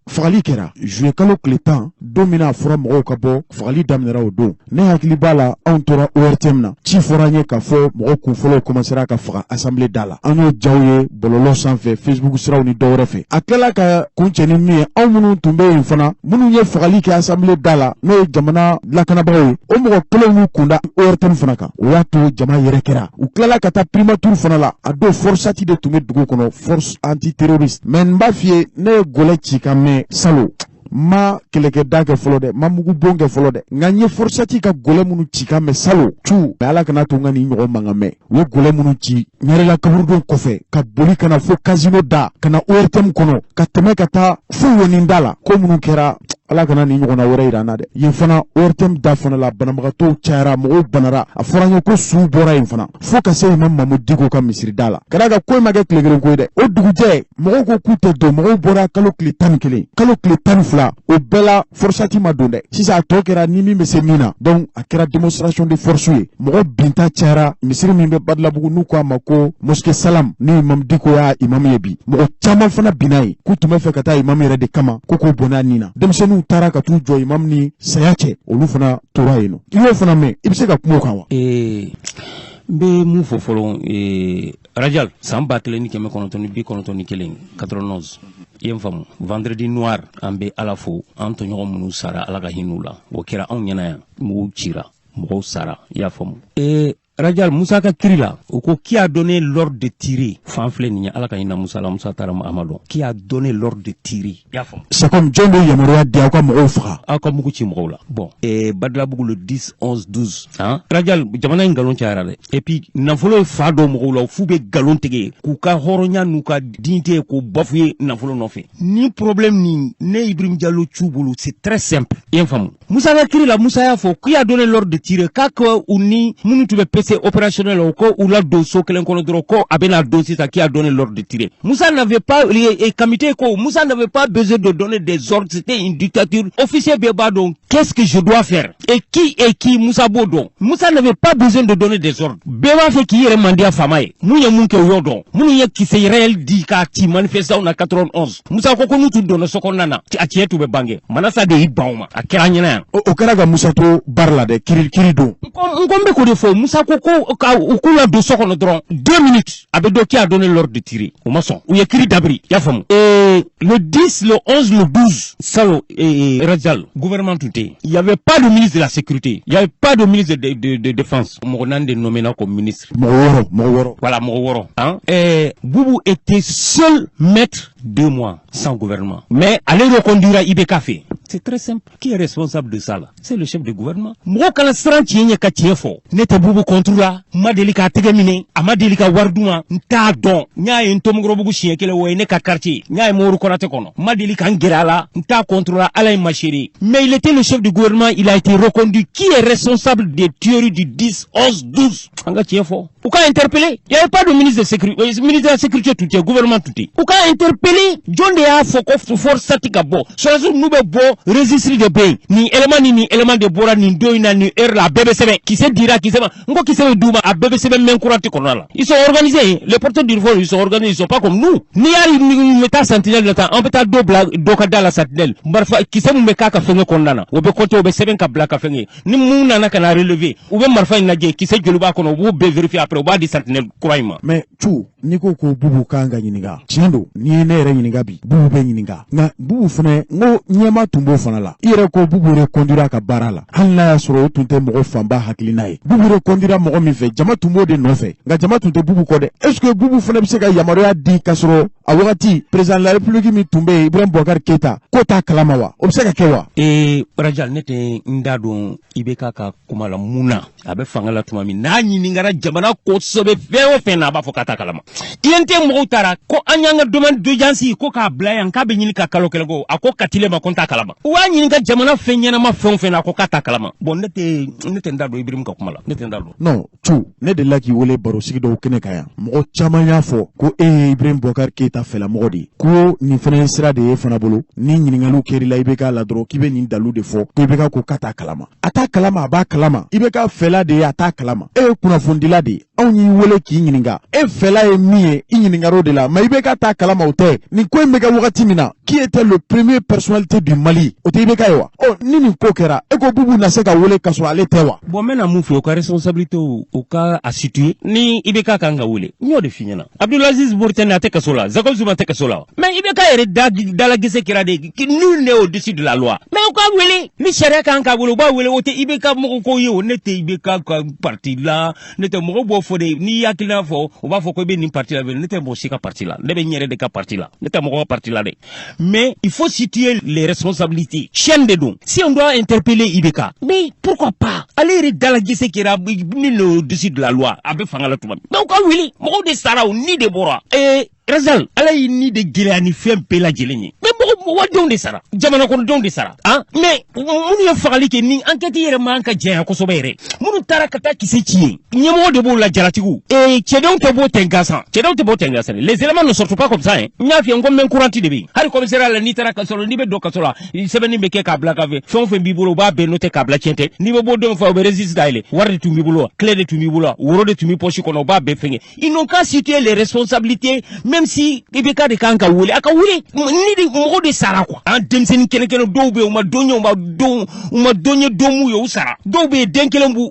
Fagali kɛra juillet kalo tile 10, don min na a fɔra mɔgɔw ka bɔ, fagali daminɛra o don. Ne hakili b'a la, anw tora ORTM na, ci fɔra an ye k'a fɔ mɔgɔ kunfɔlɔw commencera ka faga assemblée da la. An y'o jaw ye bɔlɔlɔ sanfɛ, Facebook siraw ni dɔwɛrɛ fɛ. A tilala ka kuncɛ ni min ye, anw minnu tun bɛ yen fana, minnu ye fagali kɛ assemblée da la, n'o ye jamana lakanabagaw ye, o mɔgɔ kelenw y'u kunda ORTM fana kan. O y'a to jama yɛrɛ kɛra. U tilala ka taa primature fana la. A don, FORSAT de tun bɛ dugu kɔnɔ, force antiterroriste. Mais n b'a f'i ye, ne ye gɔlɛ ci ka mɛn salo, ma kɛlɛkɛda kɛ fɔlɔ dɛ, ma mugu bon kɛ fɔlɔ dɛ, nka n ye FORSAT ka gɔlɛ minnu ci ka mɛn salo cu. Mais Ala kana to n ka nin ɲɔgɔn mankan mɛn. U ye gɔlɛ minnu ci ɲarela kaburudon kɔfɛ, ka boli ka na fo casino da, ka na ORTM kɔnɔ, ka tɛmɛ ka taa fo wonin da la, ko minnu kɛra, Ala kana nin ɲɔgɔnna wɛrɛ yira an na dɛ. Yen fana, ORTM da fana la, banabagatɔw cayara, mɔgɔw banara. A fɔra an ye ko suw bɔra yen fana, fo ka se imam Mamudu Diko ka misiri da la. Ka d'a kan ko in ma kɛ tile kelen ko ye dɛ. O dugujɛ, mɔgɔw ko k'u tɛ don. Mɔgɔw bɔra kalo tile 11, kalo tile 12, o bɛɛ la FORSAT ma don dɛ. Sisan a tɔ kɛra ni min bɛ se min na. Donc a kɛra démonstration de force ye, mɔgɔ binta cayara. Misiri min bɛ Badalabugu, n'u ko a ma ko mosquée Salam, ni imam Diko y'a imamu ye bi, mɔgɔ caman fana binna yen, k'u tun bɛ fɛ ka taa imamu yɛrɛ de kama, ko k'o bɔnna nin na. Denmisɛnninw taara ka t'u jɔ imamu ni saya cɛ, olu fana tora yen nɔ. I y'o fana mɛn, i bɛ se ka kuma o kan wa?
N bɛ mun fɔ fɔlɔ, Rajal? San 1991, 91, i ye n faamu, vendredi noir, an bɛ Ala fo, an tɔɲɔgɔn minnu sara, Ala ka hin'u la. O kɛra anw ɲɛna yan, mɔgɔw cira, mɔgɔw sara, i y'a faamu. Rajal, Musa ka kiri la, u ko qui a donné l'ordre de tirer? Fan filɛ nin ye, Ala ka hinɛ Musa la, Musa taara, a ma dɔn. Qui a donné l'ordre de tirer? I y'a faamu.
C'est comme jɔn de yamaruya di aw ka mɔgɔw faga?
Aw ka mugu ci mɔgɔw la. Bon, Badalabugu, le 10, 11, 12, hein, Rajal, jamana in nkalon cayara dɛ. Et puis nafolo ye fa dɔw mɔgɔw la, f'u bɛ nkalon tigɛ k'u ka hɔrɔnya n'u ka dignité k'o bafouer nafolo nɔfɛ. Ni problème nin, ne Ibrahim Diallo c'u bolo, c'est très simple, i ye n faamu. Musa ka kiri la, Musa y'a fɔ qui a donné l'ordre de tirer, k'a ka u ni minnu tun bɛ PC opérationnel la, o ko u la don so kelen kɔnɔ dɔrɔn, ko a bɛna don sisan. Qui a donné l'ordre de tirer? Musa n'avait pas, et comité ko Musa n'avait pas besoin de donner des ordres, c'était une dictature. Officier bɛɛ b'a dɔn qu'est-ce que je dois faire et qui est qui. Musa b'o dɔn. Musa n'avait pas besoin de donner des ordres. Bɛɛ b'a fɛ k'i yɛrɛ mandiya faama ye. Mun ye mun kɛ, u y'o dɔn. Minnu ye kisɛ réel di k'a ci manifestant na 91, Musa ko ko n'u tun donna so kɔnɔna na, a tiɲɛ tun bɛ bange. Manasa de y'i ban o ma, a kɛra ɲɛna yan.
O kɛra ka Musa to baara la dɛ, kiri kiri don.
N ko n bɛ k'o de fɔ. Musa ko ko ka u k'u la don so kɔnɔ dɔrɔn, 2 minutes, a bɛ dɔn qui a donné l'ordre de tirer. U ma sɔn, u ye kiri dabiri, i y'a faamu. Et le 10, le 11, le 12, salon, Rajal, gouvernement tun tɛ yen. Il y avait pas de ministre de la sécurité, il y avait pas de ministre de défense. Mɔgɔ naani de nommé na comme ministre.
Mɔgɔ wɔɔrɔ, mɔgɔ wɔɔrɔ.
Voilà, mɔgɔ wɔɔrɔ, hein. Et Boubou était seul maître 2 mois. Sans gouvernement. Mais ale reconduira IBK fɛ. C'est très simple. Qui est responsable de ça là? C'est le chef de gouvernement. Mɔgɔw kana siran tiɲɛ ɲɛ ka tiɲɛ fɔ. Ne tɛ Bubu contre la. N ma deli k'a tɛgɛ minɛ. A ma deli ka wari d'u ma. N t'a dɔn. N y'a ye n Tomikɔrɔbugu siɲɛ kelen, o ye ne ka quartier. N y'a ye Mori Konate kɔnɔ. N ma deli ka n gɛrɛ a la. N t'a contre la. Ala ye ma seere. Mais il était le chef du gouvernement. Il a été reconduit. Qui est responsable des tueries du 10, 11, 12? An ka tiɲɛ fɔ. U ka interpeller. Il y avait pas de ministre de sécurité. Ministre de la sécurité tun tɛ, gouvernement tun tɛ. U ka interpeller. Jɔn de y'a fɔ ko FORSAT ka bɔ? Sɔrɔdasiw n'u bɛ bɔ, registre de bɛ yen. Nin élément ni nin élément de bɔra nin don in na, nin heure la, a bɛɛ bɛ sɛbɛn. Kisɛ dira, kisɛ ma. N ko kisɛ bɛ d'u ma, a bɛɛ bɛ sɛbɛn main courante kɔnɔna la. Ils sont organisés. Les porteurs d'uniforme, ils sont organisés. Ils sont pas comme nous. N'i y'a ye bɛ taa sentinelle la tan, an bɛ taa dɔ bila dɔ ka da la sentinelle. Marifa kisɛ mun bɛ k'a ka fɛngɛ kɔnɔna na, o bɛ compter, o bɛ sɛbɛn ka bila ka fɛngɛ. Ni mun nana ka na relever, u bɛ marifa in lajɛ, kisɛ joli b'a kɔnɔ, u b'o bɛɛ vérifier, après u b'a di sentinelle kura in ma.
Mais cu, n'i ko ko Bubu kan ka ɲininka, tiɲɛ don, n'i ye ne yɛrɛ ɲininka bi, Bubu bɛ ɲininka. Nka Bubu fɛnɛ, n ko ɲɛma tun b'o fana la. I yɛrɛ ko Bubu reconduira ka baara la, hali n'a y'a sɔrɔ o tun tɛ mɔgɔ fanba hakilina ye. Bubu reconduira mɔgɔ min fɛ, jama tun b'o de nɔfɛ, nka jama tun tɛ Bubu kɔ dɛ. Est ce que Bubu fɛnɛ bɛ se ka yamaruya di k'a sɔrɔ a wagati président de la République min tun bɛ yen, Ibrahim Boubacar Keïta, k'o t'a kalama wa? O bɛ se ka kɛ wa?
Ee Rajal, ne tɛ n da don IBK ka kuma la. Mun na a bɛ fanga la tuma min n'a ɲininkara jamana kosɛbɛ, fɛn o fɛn na, a b'a fɔ k'a t'a kalama. INT mɔgɔw taara ko an y'an ka demande d'audience ko k'a bila yan, k'a bɛ ɲini ka kalo kelen ko, a ko katile ma ko n t'a kalama. U b'a ɲininka jamana fɛn ɲɛnama fɛn o fɛn na, a ko k'a t'a kalama. Bon, ne tɛ n da don Ibrahim ka kuma la, ne tɛ n da don.
Non, cu, ne delila k'i wele barosigi dɔw kɛnɛ kan yan. Mɔgɔ caman y'a fɔ ko e ye Ibrahim Boubacar Keïta fɛlamɔgɔ de ye, ko nin fɛnɛ ye sira de ye fana bolo. Ni ɲininkaliw kɛr'i la IBK la dɔrɔn, k'i bɛ nin dalu de fɔ ko IBK ko k'a t'a kalama. A t'a kalama, a b'a kalama. IBK fɛla de ye a t'a kalama. E ye kunnafonidila de ye, anw y'i wele k'i ɲininka, e fɛla ye min ye, i ɲininkar'o de la. Mais IBK t'a kalama, o tɛ. Nin ko in bɛ kɛ wagati min na, qui était le premier personnalité du Mali? O tɛ IBK ye wa? Ɔ, ni nin ko kɛra, e ko Bubu na se ka wele ka sɔrɔ ale tɛ wa?
Bon, n bɛna mun fɔ, u ka responsabilité, u ka a situer. Ni IBK kan ka wele, n y'o de f'i ɲɛna. Abdulaziz Mauritanie, a tɛ kaso la? Jacob Zuma tɛ kaso la wa? Mais IBK yɛrɛ da dalagɛsɛ kɛra de, nul n'est au-dessus de la loi. Mais u k'a wele, ni sariya kan k'a wele, u b'a wele. O tɛ IBK mɔgɔ ko ye o. Ne tɛ IBK ka parti la, ne tɛ. Mɔgɔ b'o fɔ de, n'i hakilina fɔ, u b'a fɔ ko i bɛ nin parti la. Ne tɛ mɔgɔ si ka parti la, ne bɛ n yɛrɛ de ka parti la, ne tɛ mɔgɔ ka parti la dɛ. Mais il faut situer les responsabilités. Chaîne de don. Si on doit interpeller IBK, mais pourquoi pas? Ale yɛrɛ dalagɛsɛ kɛra, nul n'est au-dessus de la loi. A bɛ fanga la tuma min, mais u ka wele. Mɔgɔw de sara, o ni de bɔra. Ee Razal, Ala y'i ni de gɛlɛya ni fɛn bɛɛ lajɛlen ye. Mais mɔgɔ wadenw de sara, jamana kɔnɔdenw de sara. Han, mais minnu ye fagali kɛ, ni enquête yɛrɛ man ka janya kosɛbɛ yɛrɛ. Minnu taara ka taa kisɛ ci yen, ɲɛmɔgɔ de b'o la, jalatigiw. Ee cɛdenw tɛ bɔ ten gansan, cɛdenw tɛ bɔ ten gansan. Les éléments ne sortent pas comme ça hein. N y'a f'i ye, n ko main courante de bɛ yen. Hali commissariat la, n'i taara ka sɔrɔ, n'i bɛ don kaso la, sɛbɛnni bɛ kɛ k'a bila ka fɛ. Fɛn o fɛn b'i bolo, u b'a bɛɛ noter k'a bila. Tiɲɛ tɛ? N'i bɛ bɔ don fɛ, u bɛ registre dayɛlɛ. Wari de tun b'i bolo wa? Clé de tun b'i bolo wa? Woro de tun b'i poche kɔnɔ? U b'a bɛɛ fɛngɛ. Ils n'ont qu'à situer les responsabilités. Même si IBK de kan ka wele, a ka wele. Ni de mɔgɔ de sara quoi. An denmisɛnnin kelen kelen dɔw bɛ yen, u ma don ye, u ma don, u ma don ye don mun ye, u sara. Dɔw bɛ yen, den kelen b'u,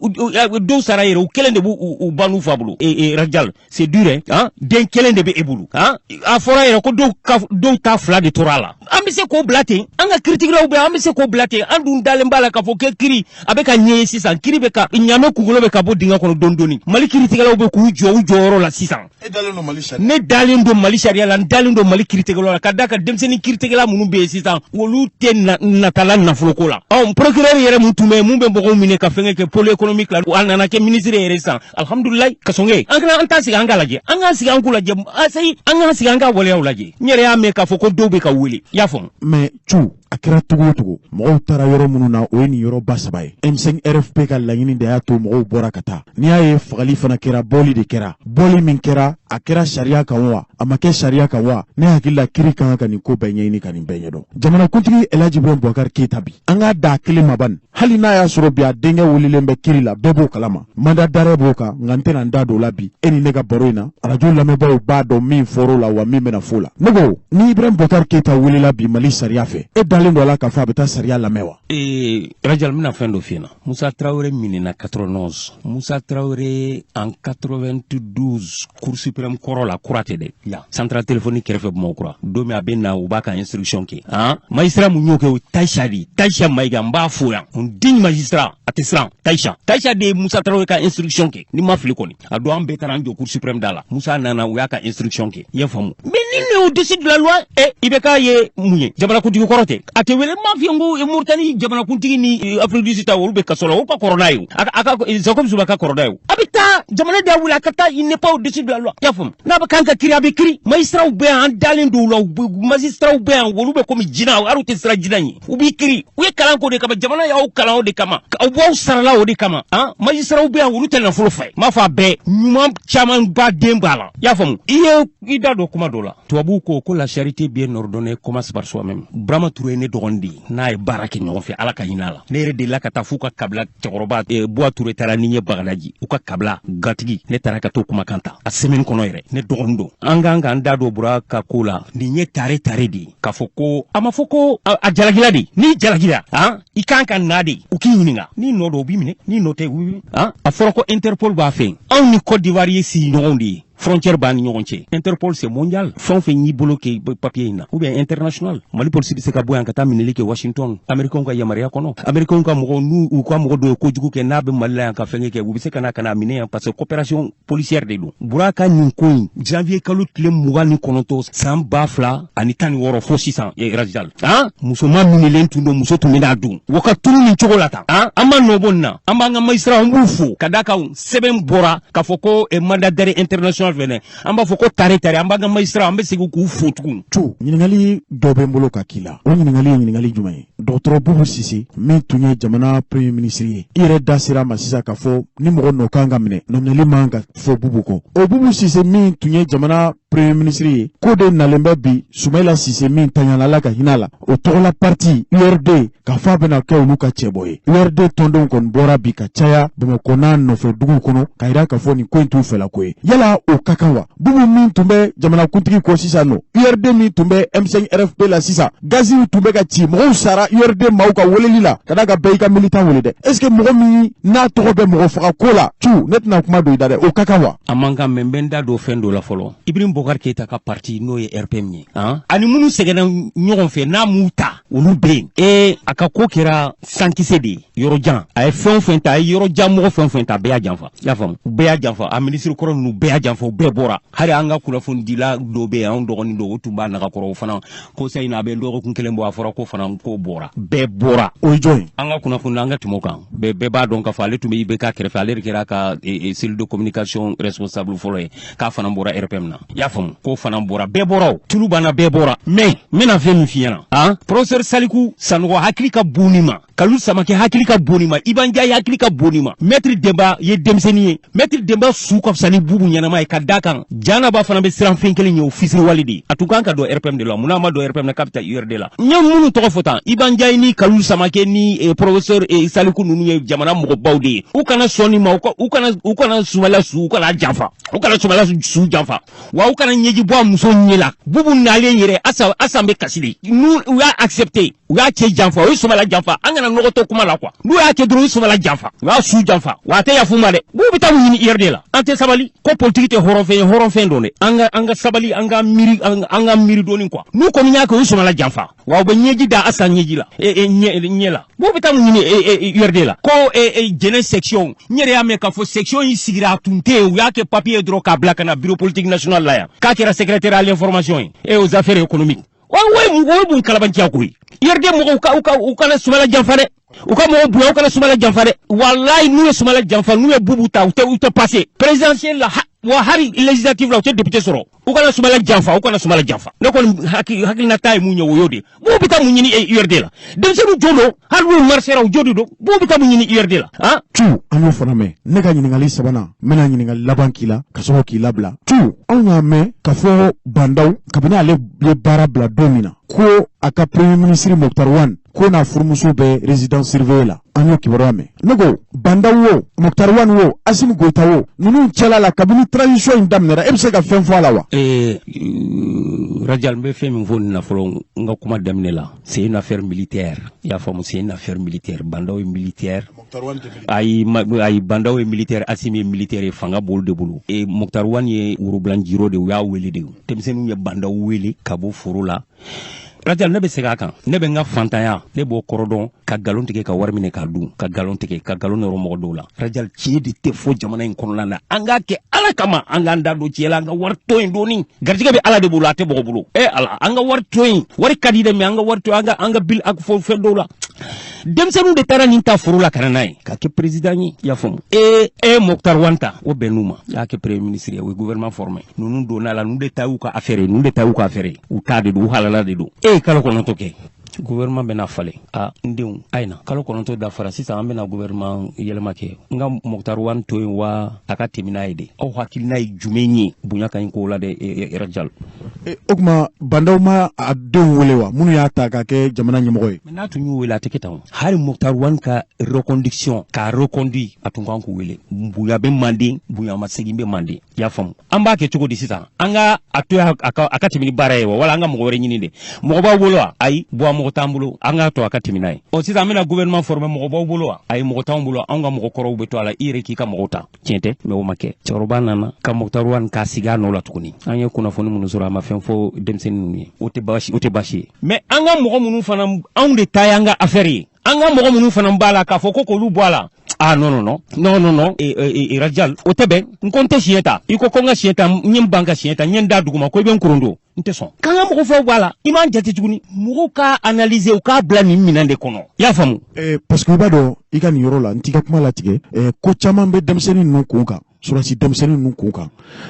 dɔw sara yɛrɛ, u kelen de b'u u ba n'u fa bolo. E Rajal, c'est dur hein. Han, den kelen de bɛ e bolo. Han, a fɔra yɛrɛ ko dɔw ka dɔw ta fila de tora a la. An bɛ se k'o bila ten? An ka kiritigɛlaw bɛ, an bɛ se k'o bila ten? An dun dalen b'a la k'a fɔ ko kiri a bɛ ka ɲɛ ye sisan. Kiri bɛ ka ɲamɛ, kunkolo bɛ ka bɔ dingɛ kɔnɔ dɔɔni dɔɔni. Mali kiritigɛlaw bɛ k'u jɔ u jɔyɔrɔ la sisan.
E dalen don Mali sariya?
Ne dalen don Mali sariya la, n dalen don Mali kiritigɛlaw la, ka da ka denmisɛnnin kiritigɛla minnu bɛ yen sisan, olu tɛ natala nafoloko la. Ɔ, procureur yɛrɛ mun tun bɛ yen, mun bɛ mɔgɔw minɛ ka fɛngɛ kɛ pôle économique la, a nana kɛ ministre yɛrɛ sisan, alhamdulilayi. Kasɔnkɛ, an kana an t'a sigi an k'a lajɛ, an k'an sigi an k'u lajɛ, asayi, an k'an sigi an ka waleyaw lajɛ. N yɛrɛ y'a mɛn k'a fɔ ko dɔw bɛ ka wele, i y'a faamu.
Mais cu, a kɛra cogo o cogo, mɔgɔw taara yɔrɔ minnu na, o ye nin yɔrɔba saba ye. M5 RFP ka laɲini de y'a to mɔgɔw bɔra ka taa. N'i y'a ye fagali fana kɛra, bɔli de kɛra. Bɔli min kɛra, a kɛra sariya kan wa, a ma kɛ sariya kan wa? Ne hakili la, kiri kan ka nin ko bɛɛ ɲɛɲini ka nin bɛɛ ɲɛdɔn. Jamanakuntigi Elhaji Ibrahim Boubacar Keïta bi, an k'a da kelen ma bani, hali n'a y'a sɔrɔ bi a denkɛ welelen bɛ kiri la, bɛɛ b'o kalama, mandat d'arrêt b'o kan. Nka n tɛna n da don o la bi, e ni ne ka baro in na. Arajo lamɛnbaaw b'a dɔn min fɔr'o la wa, min bɛna f'o la. Ne ko, ni Ibrahim Boubacar Keïta welela bi Mali sariya fɛ, e dalen dalen don a la k'a fɔ a bɛ taa sariya lamɛn wa?
Ee, Rajal, n bɛna fɛn dɔ f'i ɲɛna. Musa Tarawele minɛna 91. Musa Tarawele en 92, Cour suprême kɔrɔ la, kura tɛ dɛ, yan centrale téléphonique kɛrɛfɛ, Bamakɔ kura. Don min a bɛ na, u b'a ka instruction kɛ, han, magistrat mun y'o kɛ, o Tayisa de ye. Tayisa Mayiga, n b'a fo yan, un digne magistrat, a tɛ siran. Tayisa de ye Musa Tarawele ka instruction kɛ, ni ma fili kɔni. A don, an bɛɛ taara an jɔ Cour suprême da la. Musa nana, u y'a ka instruction kɛ, i y'a faamu. Mais ni ne au-dessus de la loi. Eh, IBK ye mun ye? Jamanakuntigi kɔrɔ tɛ, a tɛ wele. N m'a f'i ye n ko Mauritanie jamanakuntigi ni Afrique du Sud ta, olu bɛ kaso la, olu ka kɔrɔ n'a ye o. A ka Jacob Zuma ka kɔrɔ n'a ye o. A bɛ taa, jamana de y'a wele a ka taa. Il n'est pas au-dessus de la loi, i y'a faamu. N'a bɛ kan ka kiri, a bɛ kiri. Magistrats bɛ yan, an dalen don u la. Magistrats bɛ yan, olu bɛ komi jinɛ, hali u tɛ siran jinɛ ɲɛ, u b'i kiri. U ye kalan k'o de kama, jamana y'aw kalan o de kama, aw b'aw sarala o de kama. Han, magistrats bɛ yan, olu tɛ nafolo fɛ. N m'a fɔ a bɛɛ, ɲuman caman ba den b'a la, i y'a faamu. I ye i da don kuma dɔ la, tubabuw ko ko la charité bien ordonnée commence par soi-même. Burama Ture ye ne dɔgɔnin de ye, n'a ye baara kɛ ɲɔgɔn fɛ, Ala ka hinɛ a la. Ne yɛrɛ delila ka taa f'u ka kabila cɛkɔrɔba Buwa Ture taara ni n ye Bagadaji, u ka kabila gatigi. Ne taara ka t'o kumakan ta a semaine kɔnɔ yɛrɛ. Ne dɔgɔnin don. An kan k'an da don Bura ka ko la. Nin ye tare tare de ye k'a fɔ ko a ma fɔ ko a jalakila de. N'i jalakila, han, i kan ka na de, u k'i ɲininka. N'i nɔ don, u b'i minɛ, n'i nɔ tɛ, u b'i han. A fɔra ko Interpol b'a fɛ yen. Anw ni Côte d'Ivoire ye sigiɲɔgɔnw de ye, frontière b'an ni ɲɔgɔn cɛ. Interpol, c'est mondial. Fɛn o fɛn y'i bolo kɛ papier in na, ou bien international, Mali polisi bɛ se ka bɔ yan ka taa minɛli kɛ Washington, Américain ka yamaruya kɔnɔ. Américain ka mɔgɔw, n'u u ka mɔgɔ dɔ ye kojugu kɛ, n'a bɛ Mali la yan ka fɛn kɛ, u bɛ se ka na ka na minɛ yan, parce que coopération policière de don. Bura ka nin ko in, janvier kalo tile 29 san 2016 fo sisan, Rajal, han, musoman minɛlen tun don, muso tun bɛna dun o ka tunu nin cogo la tan. Han, an ma nɔ bɔ nin na. An b'an ka magistrat, an b'u fo ka d'a kan sɛbɛn bɔra k'a fɔ ko mandat d'arrêt international fɛnɛ. An b'a fɔ ko tare tare, an b'an ka magistrat, an bɛ segin k'u fo tugun.
Cu, ɲininkali dɔ bɛ n bolo ka k'i la. O ɲininkali ye ɲininkali jumɛn ye? Dɔgɔtɔrɔ Bubu Sise min tun ye jamana premier ministre ye, i yɛrɛ da sera a ma sisan k'a fɔ ni mɔgɔ nɔ kan ka minɛ, nɔminɛli man ka fɔ Bubu kɔ. O Bubu Sise min tun ye jamana premier ministre ye, ko de nalen bɛ bi Sumayila Sise min taɲala, Ala ka hinɛ la, o tɔgɔla parti URD, k'a fɔ a bɛna kɛ olu ka cɛbɔ ye. URD tɔndenw kɔni bɔra bi ka caya Bamakɔ n'a nɔfɛ duguw kɔnɔ k'a yira k'a fɔ nin ko in t'u fɛla ko ye. Yala o ka kan wa? Bubu min tun bɛ jamanakuntigi kɔ sisan nɔ, URD min tun bɛ M5 RFP la sisan, gaziw tun bɛ ka ci, mɔgɔw sara URD maaw ka weleli la ka d'a kan bɛɛ y'i ka militant wele dɛ. Est ce que mɔgɔ min n'a tɔgɔ bɛ mɔgɔ faga ko la, cu, ne tɛna kuma don i da dɛ, o ka kan wa?
A man kan, mais n bɛ n da don fɛn dɔ la fɔlɔ. Ibrahim Bokar Keyita ka parti, n'o ye RPM ye, han, ani minnu sɛgɛnna ɲɔgɔn fɛ, n'a m'u ta, olu bɛ yen. Ee, a ka ko kɛra sankisɛ de ye yɔrɔ jan. A ye fɛn o fɛn ta, a ye yɔrɔ jan mɔgɔ fɛn o fɛn ta, a bɛɛ y'a janfa, i y'a faamu, u bɛɛ y'a janfa. A minisiri kɔrɔ ninnu bɛɛ y'a janfa, u bɛɛ bɔra. Hali an ka kunnafonidila dɔ bɛ yen, anw dɔgɔnin dɔ, o tun b'a nagakɔrɔ, o fana ko sa in na, a bɛ dɔgɔkun kelen bɔ, a fɔra ko fana ko bɔra, bɛɛ bɔra.
O ye jɔn ye?
An ka kunnafoni, an ka tɛmɛ o kan. Bɛɛ b'a dɔn k'a fɔ ale tun bɛ IBK kɛrɛfɛ, ale de kɛra ka cellule de communication responsable fɔlɔ ye, k'a fana bɔra RPM na, i y'a faamu, k'o fana bɔra. Bɛɛ bɔra, o tulu banna, bɛɛ bɔra. Mais n bɛna fɛn min f'i ɲɛna, han, professeur Saliku Sanogo hakili ka bon nin ma, Kalu Samakɛ hakili ka bon nin ma, Iba Ndiaye hakili ka bon nin ma, maître Denba ye denmisɛnnin ye. Maître Denba su ka fisa ni Bubu ɲɛnama ye, ka d'a kan Janaba fana bɛ siran fɛn kelen ye, o fisiriwale de ye. A tun kan ka don RPM de la, munna a ma don RPM na k'a bɛ taa URD la? N ye minnu tɔgɔ fɔ tan, Iba Ndiaye ni Kalu Samakɛ ni professeur Saliku ninnu ye jamana mɔgɔbaw de ye. U kana sɔn nin ma, u kana Sumala su, u kana janfa, u kana Sumala su janfa, wa u kana ɲɛji bɔ a muso ɲɛ la. Bubu nalen yɛrɛ, Asan bɛ kasi de. N'u u y'a accepté, u y'a cɛ janfa, o ye Sumala janfa. An kana nɔgɔ to kuma la quoi. N'u y'a kɛ dɔrɔn, u ye Sumala janfa, u y'a su janfa, wa a tɛ yafu ma dɛ. Bubu bɛ taa mun ɲini URD la? An tɛ sabali ko politique tɛ hɔrɔnfɛn ye, hɔrɔnfɛn don dɛ. An ka sabali, an ka miiri, an ka miiri dɔɔni quoi. N'u kɔni y'a kɛ, u ye Sumala janfa, wa u bɛ ɲɛji da Asan ɲɛji la, ɲɛ la. Bubu bɛ taa mun ɲini URD la? Ko Jɛnɛ section, n yɛrɛ y'a mɛn k'a fɔ section in sigira, a tun tɛ yen, u y'a kɛ papier dɔrɔn k'a bila ka na bureau politique national la yan, k'a kɛra secrétaire à l'information ye et aux affaires économiques. O ye mun kalabanciya ko ye? URD mɔgɔw ka u kana Sumala janfa dɛ, u ka mɔgɔw bonya, u kana Sumala janfa dɛ. Walayi, n'u ye Sumala janfa, n'u ye Bubu ta, u tɛ passer présidentielle la, wa hali législative la, u tɛ député sɔrɔ. U kana Sumala janfa, u kana Sumala janfa. Ne kɔni hakilina ta ye mun ye, o y'o de ye. Bubu bɛ taa mun ɲini URD la? Denmisɛnninw jo don, hali n'u marchera, u jo de don. Bubu bɛ taa mun ɲini URD la, han?
Cu, an y'o fana mɛn. Ne ka ɲininkali sabanan, n bɛna ɲininkali laban k'i la ka sɔrɔ k'i labila. Cu, anw y'a mɛn k'a fɔ Bandaw, kabini ale ye baara bila don min na, ko a ka premier ministre Moctar Ouane ko n'a furumuso bɛ résidence surveillée la. An y'o kibaruya mɛn. Ne ko Bah N'Daw wo, Moctar Ouane wo, Assimi Goïta wo, ninnu cɛla la, kabini transition in daminɛra, e bɛ se ka fɛn fɔ a la wa?
Rajal, n bɛ fɛn min fɔ nin na fɔlɔ, n ka kuma daminɛ la, c'est une affaire militaire. I y'a faamu, c'est une affaire militaire. Bah N'Daw ye militaire, ayi, ayi, Bah N'Daw ye militaire, Assimi ye militaire ye, fanga b'olu de bolo. E Moctar Ouane ye worobilan jiro de, u y'a wele de, denmisɛnninw ye Bah N'Daw wele ka bɔ foro la. Rajal, ne bɛ segin a kan, ne bɛ n ka fantanya, ne b'o kɔrɔ dɔn, ka nkalon tigɛ ka wari minɛ k'a dun, ka nkalon tigɛ ka nkalon nɔrɔ mɔgɔ dɔw la. Rajal, tiɲɛ de tɛ fɔ jamana in kɔnɔna na. An k'a kɛ Ala kama, an k'an da don tiɲɛ la, an ka wari to yen dɔɔni. Garijɛgɛ bɛ Ala de bolo, a tɛ mɔgɔ bolo. E Ala, an ka wari to yen, wari ka di dɛ, mais an ka wari to yen, an ka bil a fɔ fɛn dɔw la. Denmisɛnninw de taara nin ta foro la ka na n'a ye k'a kɛ président ye, i y'a faamu. E Moctar Ouane ta, o bɛnn'u ma, i y'a kɛ premier ministre ye, o ye gouvernement formé. Ninnu donna la, ninnu de ta y'u ka affaire ye, ninnu de ta y'u ka affaire ye, u ta de don, u halala de don. E ye kalo 9 kɛ, gouvernement bɛna falen. A n denw, a ye na, kalo 9 dafara sisan, an bɛna gouvernement yɛlɛma kɛ. N ka Moctar Ouane to yen wa, a ka tɛmɛ n'a ye de? Aw hakilina ye jumɛn ye? Bonya ka ɲi ko la dɛ, Rajal.
O tuma Bah N'Daw ma a denw wele wa, minnu y'a ta k'a kɛ jamana ɲɛmɔgɔ ye?
Mais n'a tun y'u wele, a tɛ kɛ tan o. Hali Moctar Ouane ka reconduction, k'a reconduit, a tun kan k'u wele. Bonya bɛ manden, bonya ma segin bɛ manden, i y'a faamu. An b'a kɛ cogo di sisan? An ka a to yen a ka tɛmɛ ni baara ye wa, wala an ka mɔgɔ wɛrɛ ɲini de? Mɔgɔ b'aw bolo wa? Ayi, bɔn, mɔgɔ t'an bolo, an k'a to a ka tɛmɛ n'a ye. Ɔ sisan an bɛna gouvernement former, mɔgɔ b'aw bolo wa? Ayi, mɔgɔ t'anw bolo, anw ka mɔgɔ kɔrɔw bɛ to a la, i yɛrɛ k'i ka mɔgɔw ta. Tiɲɛ tɛ, mais o ma kɛ. Cɛkɔrɔba nana ka Moctar Ouane k'a sigi a nɔ la tuguni. An ye kunnafoni minnu sɔrɔ, a ma fɛn fɔ denmisɛnnin ninnu ye. O tɛ baasi, o tɛ baasi ye. Mais an ka mɔgɔ minnu fana, anw de ta y'an ka affaire ye, an ka mɔgɔ minnu fana b'a la k'a fɔ ko k'olu bɔ a la, ah non, non, non, non, non, non, Rajal, o tɛ bɛn. N ko n tɛ siɲɛ ta, i ko ko n ka siɲɛ ta, n ye n ban ka siɲɛ ta, n ye n da duguma ko i bɛ n korondo, n tɛ sɔn k'an ka mɔgɔ fɛnw bɔ a la. I m'an jate tuguni. Mɔgɔw ka analyser, u k'a bila nin minɛn de kɔnɔ, i y'a faamu.
Parce que i b'a dɔn, i ka nin yɔrɔ la, n t'i ka kuma latigɛ, ko caman bɛ denmisɛnnin ninnu kun kan, surasi denmisɛnnin ninnu kun kan.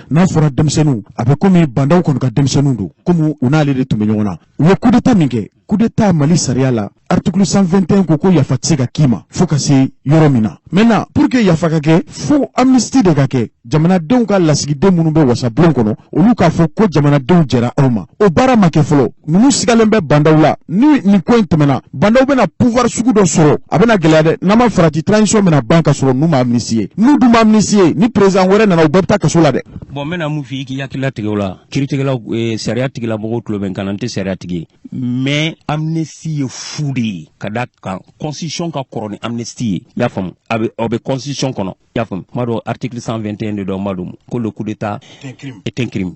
N'a fɔra denmisɛnninw, a bɛ komi Bah N'Daw kɔni ka denmisɛnninw don, komi u n'ale de tun bɛ ɲɔgɔn na. U ye coup d'état min kɛ, coup d'état Mali sariya la, article 121 ko ko yafa tɛ se ka k'i ma fo ka se yɔrɔ min na. Maintenant, pour que yafa ka kɛ, fo amnistie de ka kɛ, jamanadenw ka lasigiden minnu bɛ wasabulon kɔnɔ, olu k'a fɔ ko jamanadenw jɛra aw ma. O baara ma kɛ fɔlɔ. Ninnu sigalen bɛ Bah N'Daw la. Ni nin ko in tɛmɛna, Bah N'Daw bɛna pouvoir sugu dɔ sɔrɔ, a bɛna gɛlɛya dɛ. N'an ma farati, transition bɛna ban ka sɔrɔ ninnu ma amnistie. N'u dun ma amnistie, ni président wɛrɛ nana, u bɛɛ bɛ taa kaso la dɛ.
Bon, n bɛna mun f'i ye k'i hakili latigɛ o la? Kiiritigɛlaw, sariya tigilamɔgɔw tulo bɛ n kan na, n tɛ sariya tigi ye, mais amnistie ye fu de ye, ka da kan constitution ka kɔrɔ ni amnistie ye, i y'a faamu. A bɛ, o bɛ constitution kɔnɔ, i y'a faamu. N b'a dɔn article 121 de dɔn, n b'a dɔn ko le coup d'état est un crime,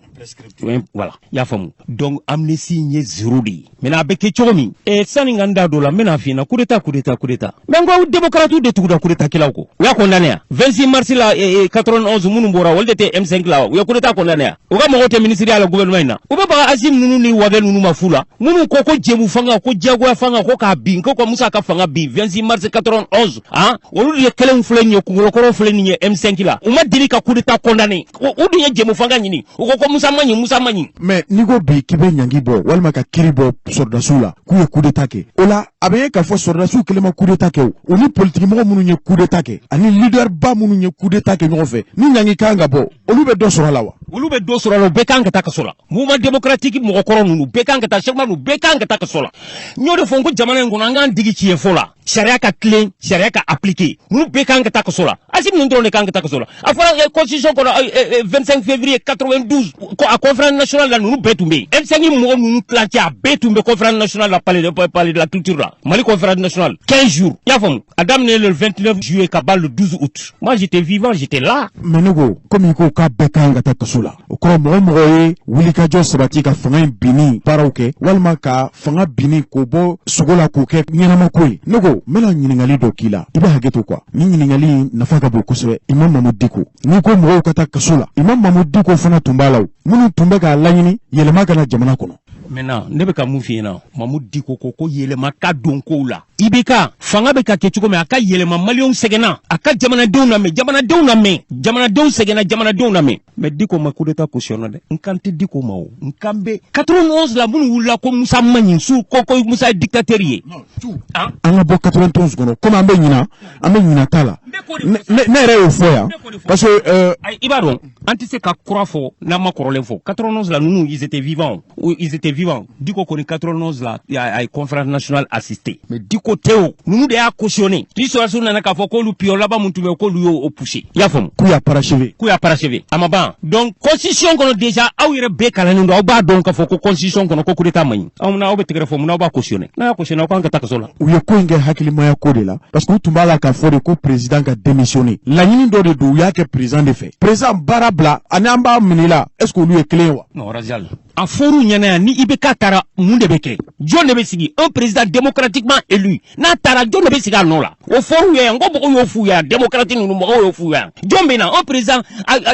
voilà, i y'a faamu. Donc amnistie ye zéro de ye. Maintenant, a bɛ kɛ cogo min, sani ka n da don o la, n bɛna f'i ɲɛna, coup d'état, coup d'état, coup d'état, mais n ko démocrate de tugura coup d'état kɛlaw kɔ, u y'a condamné yan 26 mars la 91. Minnu bɔra, olu de tɛ M5 la wa? U ye coup d'état condamné yan, u ka mɔgɔw tɛ ministériya la gouvernement in na. U bɛ baga Assimi ninnu ni Wagué ninnu ma fu la, minnu ko ko jɛmu fanga, ko diyagoya fanga, ko k'a bin, ko ka Musa ka fanga bin 26 mars 91. Han, olu de kɛlenw filɛ nin ye, kunkolokɔrɔw filɛ nin ye M5 la. U ma deli ka coup d'état condamné. U dun ye jɛmu fanga ɲini, u ko ko Musa ma ɲi, Musa ma ɲi.
Mais n'i ko bi k'i bɛ ɲangi bɔ walima ka kiiri bɔ sɔrɔdasiw la k'u ye coup d'état kɛ, o la a bɛ ye k'a fɔ sɔrɔdasiw kelen ma coup d'état kɛ, o u ni politikimɔgɔ minnu ye coup d'état kɛ ani leader ba minnu ye coup d'état kɛ ɲɔgɔn fɛ, ni ɲangi kan ka bɔ, olu bɛ dɔ sɔrɔ a la wa?
Olu bɛ dɔ sɔrɔ a la, u bɛɛ kan ka taa kaso la. Mouvement démocratique mɔgɔkɔrɔ ninnu bɛɛ kan ka taa, Cheick ninnu bɛɛ kan ka taa kaso la. N y'o de fɔ, n ko jamana in kɔnɔ, an k'an digi tiɲɛ fɔ la, sariya ka tilen, sariya ka appliquer. Ninnu bɛɛ kan ka taa kaso la. Assimi ninnu dɔrɔn de kan ka taa kaso la. A fɔra constitution kɔnɔ, 25 février 92 ko a conférence nationale la, ninnu bɛɛ tun bɛ yen. M5 mɔgɔ ninnu tilancɛ, a bɛɛ tun bɛ conférence nationale la, palais de la culture la, Mali conférence nationale, 15 jours, i y'a faamu. A daminɛ le 29 juillet ka ban le 12 août. Moi, j'étais vivant, j'étais là.
Mais ne ko, komi i ko k'a bɛɛ kan ka taa kaso la, o kɔrɔ mɔgɔ mɔgɔ ye wulikajɔ sabati ka fanga in binni baaraw kɛ, walima ka fanga binni k'o bɔ sogo la k'o kɛ ɲɛnamako ye. Ne ko n bɛna ɲininkali dɔ k'i la, i bɛ hakɛ to quoi, ni ɲininkali in nafa ka bon kosɛbɛ. Imam Mahmoud Dicko, n'i ko mɔgɔw ka taa kaso la, Imam Mahmoud Dicko fana tun b'a la o, minnu tun bɛ k'a laɲini yɛlɛma ka na jamana kɔnɔ.
Maintenant, ne bɛ ka mun f'i ɲɛna? Mahmoud Dicko ko ko yɛlɛma ka don kow la. IBK fanga bɛ ka kɛ cogo min, a ka yɛlɛma. Maliyɛnw sɛgɛnna, a ka jamanadenw lamɛn, jamanadenw lamɛn, jamanadenw sɛgɛnna, jamanadenw lamɛn. Mais Dicko ma coup d'état cautionné dɛ. N kan tɛ Dicko ma o, n kan bɛ 91 la, minnu wulila ko Musa man ɲi su ko Musa ye dictateur ye.
An ka bɔ 91 kɔnɔ, komi an bɛ ɲina, an bɛ ɲina t'a la. Ne yɛrɛ y'o fɔ yan parce que.
I b'a dɔn, an tɛ se ka kura fɔ n'an ma kɔrɔlen fɔ. 91 la, ninnu, ils étaient vivants, ils étaient vivants. vivant. Diko kɔni 91 la, a ye conférence nationale assisté, mais Diko tɛ o. Ninnu de y'a cautionné. Ni sɔrɔdasiw nana k'a fɔ k'olu pion laban mun tun bɛ, k'olu y'o poussé, i y'a faamu?
K'u y'a parachevé.
K'u y'a parachevé, a ma ban. Donc constitution kɔnɔ déjà, aw yɛrɛ bɛɛ kalannen don, aw b'a dɔn k'a fɔ ko constitution kɔnɔ ko coup d'état man ɲi. Aw na aw bɛ tɛgɛrɛ fɔ, mun na aw b'a cautionné? N'a y'a cautionné, aw kan ka taa kaso la.
U ye ko in kɛ hakilimaya ko de la, parce que u tun b'a la k'a fɔ de ko président ka démissionner. Laɲini dɔ de don, u y'a kɛ président de fɛ, président baara bila ani an b'a minɛ i la. Est ce que olu ye kelen ye wa?
Non, Rajal, a fɔr'u ɲɛna yan, ni IBK taara, mun de bɛ kɛ? Jɔn de bɛ sigi? Un président démocratiquement élu, n'a taara, jɔn de bɛ sigi a nɔ la? O fɔr'u ye yan, ko mɔgɔw y'o f'u ye yan, démocrate ninnu, mɔgɔw y'o f'u ye yan. Jɔn bɛ na? Un président,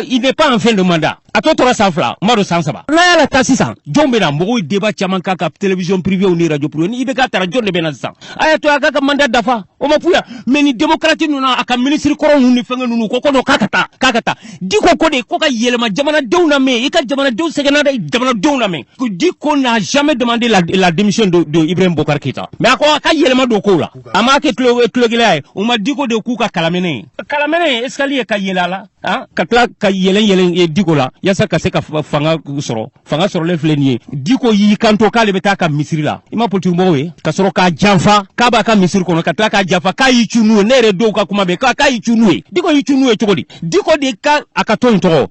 il n'est pas en fin de mandat, a tɔ tora san 2, n b'a dɔn san 3. N'a y'a la taa sisan, jɔn bɛ na? Mɔgɔw ye débat caman k'a ka télévision privée ni radio privée. Ni IBK taara, jɔn de bɛ na sisan? A y'a to a k'a ka mandat dafa, o ma f'u ye. Mais ni démocrate ninnu, a ka ministre kɔrɔ ninnu ni fɛngɛ ninnu, ko non, k'a ka taa, k'a ka taa. Diko ko de ko ka yɛlɛma jamanadenw na, mɛn i ka jamanadenw sɛgɛnna dɛ, jamanadenw na mɛn. Diko n'a jamais demandé la démission de Ibrahim Boubacar Keïta, mais a ko a ka yɛlɛma don kow la. A m'a kɛ tulo gɛlɛya ye. U ma Diko de k'u ka kalamɛnɛ ye, kalamɛnɛ escalier ka yɛlɛ a la, han, ka tila ka yɛlɛn yɛlɛn Diko la yaasa ka se ka fanga sɔrɔ. Fanga sɔrɔlen filɛ nin ye, Diko y'i kanto k'ale bɛ taa ka misiri la. I ma politique mɔgɔw ye ka sɔrɔ k'a janfa k'a b'a ka misiri kɔnɔ, ka tila k'a janfa k'a y'i cu n'u ye. Ne yɛrɛ dɔw ka kuma bɛ k'a y'i cu n'u ye. Diko y'i cu n'u ye cogo di? Diko de ka a ka tɔn in tɔgɔ,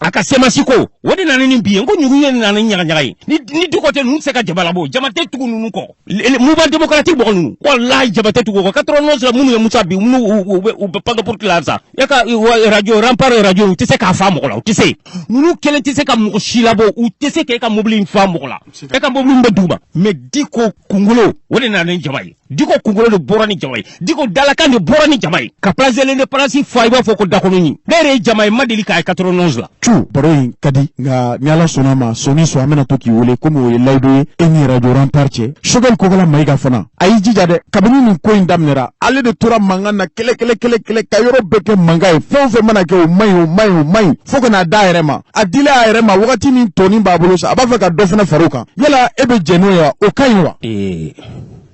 a ka CMAS ko, o de nana ni bi ye. N ko ɲugu ye nana ni ɲagaɲaga ye. Ni Diko tɛ, ninnu tɛ se ka jama labɔ, jama tɛ tugu ninnu kɔ. Mouvement démocratique mɔgɔ ninnu, walahi, jama tɛ tugu o kɔ. 91 la, minnu ye Musa bi, minnu u bɛ panneau la sisan, e ka radio Rempart, radio, u tɛ se k'a fa mɔgɔ la, u tɛ se. Ninnu kelen tɛ se ka mɔgɔ si labɔ, u tɛ se k'e ka mobili in fa mɔgɔ la, e ka mobili in bɛ d'u ma. Mais Diko kunkolo, o de nana ni jama ye. Diko kunkolo de bɔra ni jama ye, Diko dalakan de bɔra ni jama ye ka place de l'Indépendance fa, i b'a fɔ ko dakɔnɔ ɲi. Ne yɛrɛ ye jama ye, n ma deli k'a ye 91 la.
Cu baro in ka di, nka ni Ala sɔnna ma, sɔni sɔn, an bɛna to k'i wele komi o ye layidu ye e ni radio Rempart cɛ. Choguel Kokala Mayiga fana, a y'i jija dɛ. Kabini nin ko in daminɛra, ale de tora mankan na, kɛlɛ kɛlɛ kɛlɛ kɛlɛ, ka yɔrɔ bɛɛ kɛ mankan ye. Fɛn o fɛn mana kɛ, o man ɲi, o man ɲi, o man ɲi, fo ka n'a da a yɛrɛ ma. A dilen a yɛrɛ ma, wagati min tɔnin b'a bolo sa, a b'a fɛ ka dɔ fana far'o kan. Yala e bɛ jɛn n'o ye wa? O ka ɲi wa?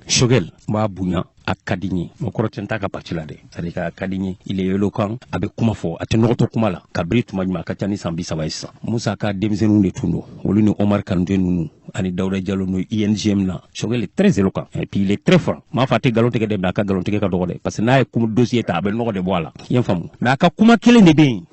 Choguel, n b'a bonya, a ka di n ye. O kɔrɔ tɛ n t'a ka parti la dɛ, c'est à dire a ka di n ye, il est éloquent, a bɛ kuma fɔ, a tɛ nɔgɔtɔ kuma la. Kabiri tuma jumɛn, a ka ca ni san 30 ye sisan. Musa ka denmisɛnninw de tun don, olu ni Omar Kanute ninnu ani Dawuda Jalo n'o INGM na. Choguel est très éloquent et puis il est très franc. M'a fɔ a tɛ nkalon tigɛ dɛ, mais a ka nkalon tigɛ ka dɔgɔ dɛ, parce que n'a ye kuma dossier ta, a bɛ nɔgɔ de bɔ a la, i y'a faamu? Mais a ka kuma kelen de bɛ yen.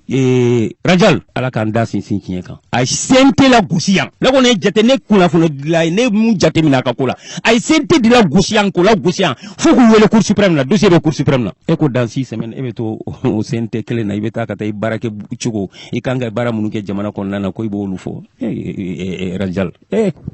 Rajal, Ala k'an da sinsin tiɲɛ kan. A ye CNT la gosi yan. Ne kɔni ye jate, ne kunnafoni dila ye, ne mun jate minɛ a ka ko la, a ye CNT de la gosi yan, k'o la gosi yan fo k'u wele Cour suprême na. Dossier bɛ Cour suprême na. E ko dans 6 semaines, e bɛ to o CNT kelen na, i bɛ taa ka taa i baara kɛ cogo, i kan ka baara minnu kɛ jamana kɔnɔna na, ko i b'olu fɔ. Rajal.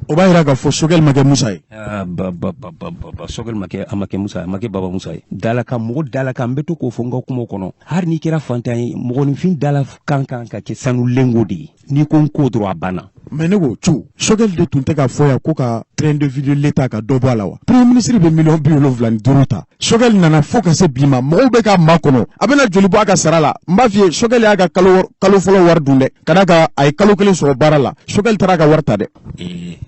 O b'a yira k'a fɔ Choguel ma kɛ Musa ye.
Ah, ba ba ba ba ba ba, Choguel ma kɛ, a ma kɛ Musa ye, a ma kɛ Baba Musa ye. Dalakan, mɔgɔ dalakan, n bɛ to k'o fɔ n ka kumaw kɔnɔ. Hali n'i kɛra fantan ye, mɔgɔninfin dalakan kan ka kɛ sanu lengo de ye. N'i ko n ko dɔrɔn, a banna.
Mais ne ko cu, Choguel de tun tɛ k'a fɔ yan ko ka train de vie de l'État ka dɔ bɔ a la wa? Premier ministre bɛ miliyɔn 75 ta. Choguel nana fo ka se bi ma, mɔgɔw bɛ k'a makɔnɔ a bɛna joli bɔ a ka sara la. N b'a f'i ye, Choguel y'a ka kalo fɔlɔ wari dun dɛ, ka d'a kan a ye kalo 1 sɔrɔ baara la, Choguel taara a ka wari ta dɛ.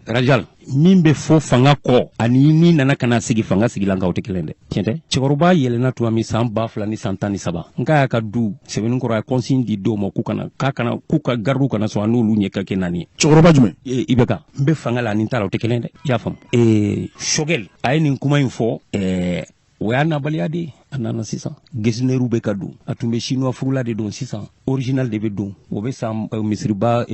Rajal, min bɛ fɔ fanga kɔ ani min nana ka na sigi fanga sigilan kan, o tɛ kelen dɛ. Tiɲɛ tɛ? Cɛkɔrɔba yɛlɛnna tuma min, san 2013, n k'a y'a ka du sɛbɛnni kɔrɔ, a ye consigne di dɔw ma k'u kana, k'a kana, k'u ka gardiw kana sɔn a n'olu ɲɛ ka kɛ naani ye.
Cɛkɔrɔba jumɛn?
I bɛ ka n bɛ fanga la ani n t'a la, o tɛ kelen dɛ, i y'a faamu? Choguel a ye nin kuma in fɔ, o y'a nabaliya de ye. A nana sisan, getznerw bɛ ka don. A tun bɛ chinois furula de don, sisan original de bɛ don. O bɛ san misiriba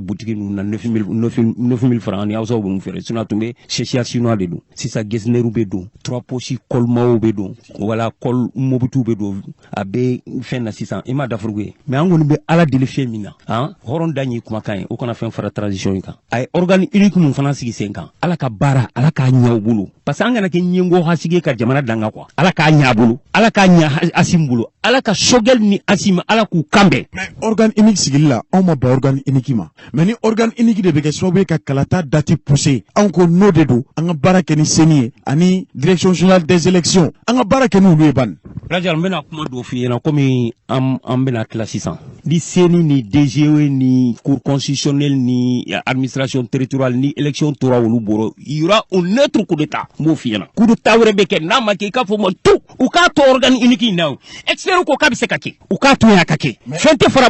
butigi ninnu na 9000 francs, ni hausaw bɛ mun feere. Sinon a tun bɛ sɛsiya chinois de don. Sisan getznerw bɛ don, trois poches col Mao bɛ don, wala col Mobutu bɛ don. A bɛ fɛn na sisan, i ma dafurugu ye. Mais an kɔni bɛ Ala deli fɛn min na, han, hɔrɔn da y'i kumakan ye, o kana fɛn fara transition in kan. A ye organe unique mun fana sigi sen kan, Ala ka baara, Ala k'a ɲɛ u bolo, parce que an kana kɛ ɲɛngo hasigi ka jamana danga quoi. Ala k'a ɲɛ a bolo, Ala k'a ɲɛ Asim bolo, Ala ka Choguel ni Asim, Ala k'u kanbɛn.
Mais organe unique sigili la, anw ma ban organe unique ma. Mais ni organe unique de bɛ kɛ sababu ye ka kalata date pousser, anw ko n'o de don, an ka baara kɛ ni CENI ye ani Direction générale des élections, an ka baara kɛ n'olu ye bani.
Rajal, n bɛna kuma dɔ f'i ɲɛna komi an bɛna tila sisan. Ni CENI ni DGE ni Cour constitutionnelle ni administration territoriale ni élection tora olu bolo, il y aura un autre coup d'état. N b'o f'i ɲɛna, coup d'état wɛrɛ bɛ kɛ. N'a ma kɛ, i k'a fɔ ma tout, u k'a to organe unique in na. O expert ko k'a bɛ se ka kɛ, u k'a to yen a ka kɛ. Fɛn tɛ fara,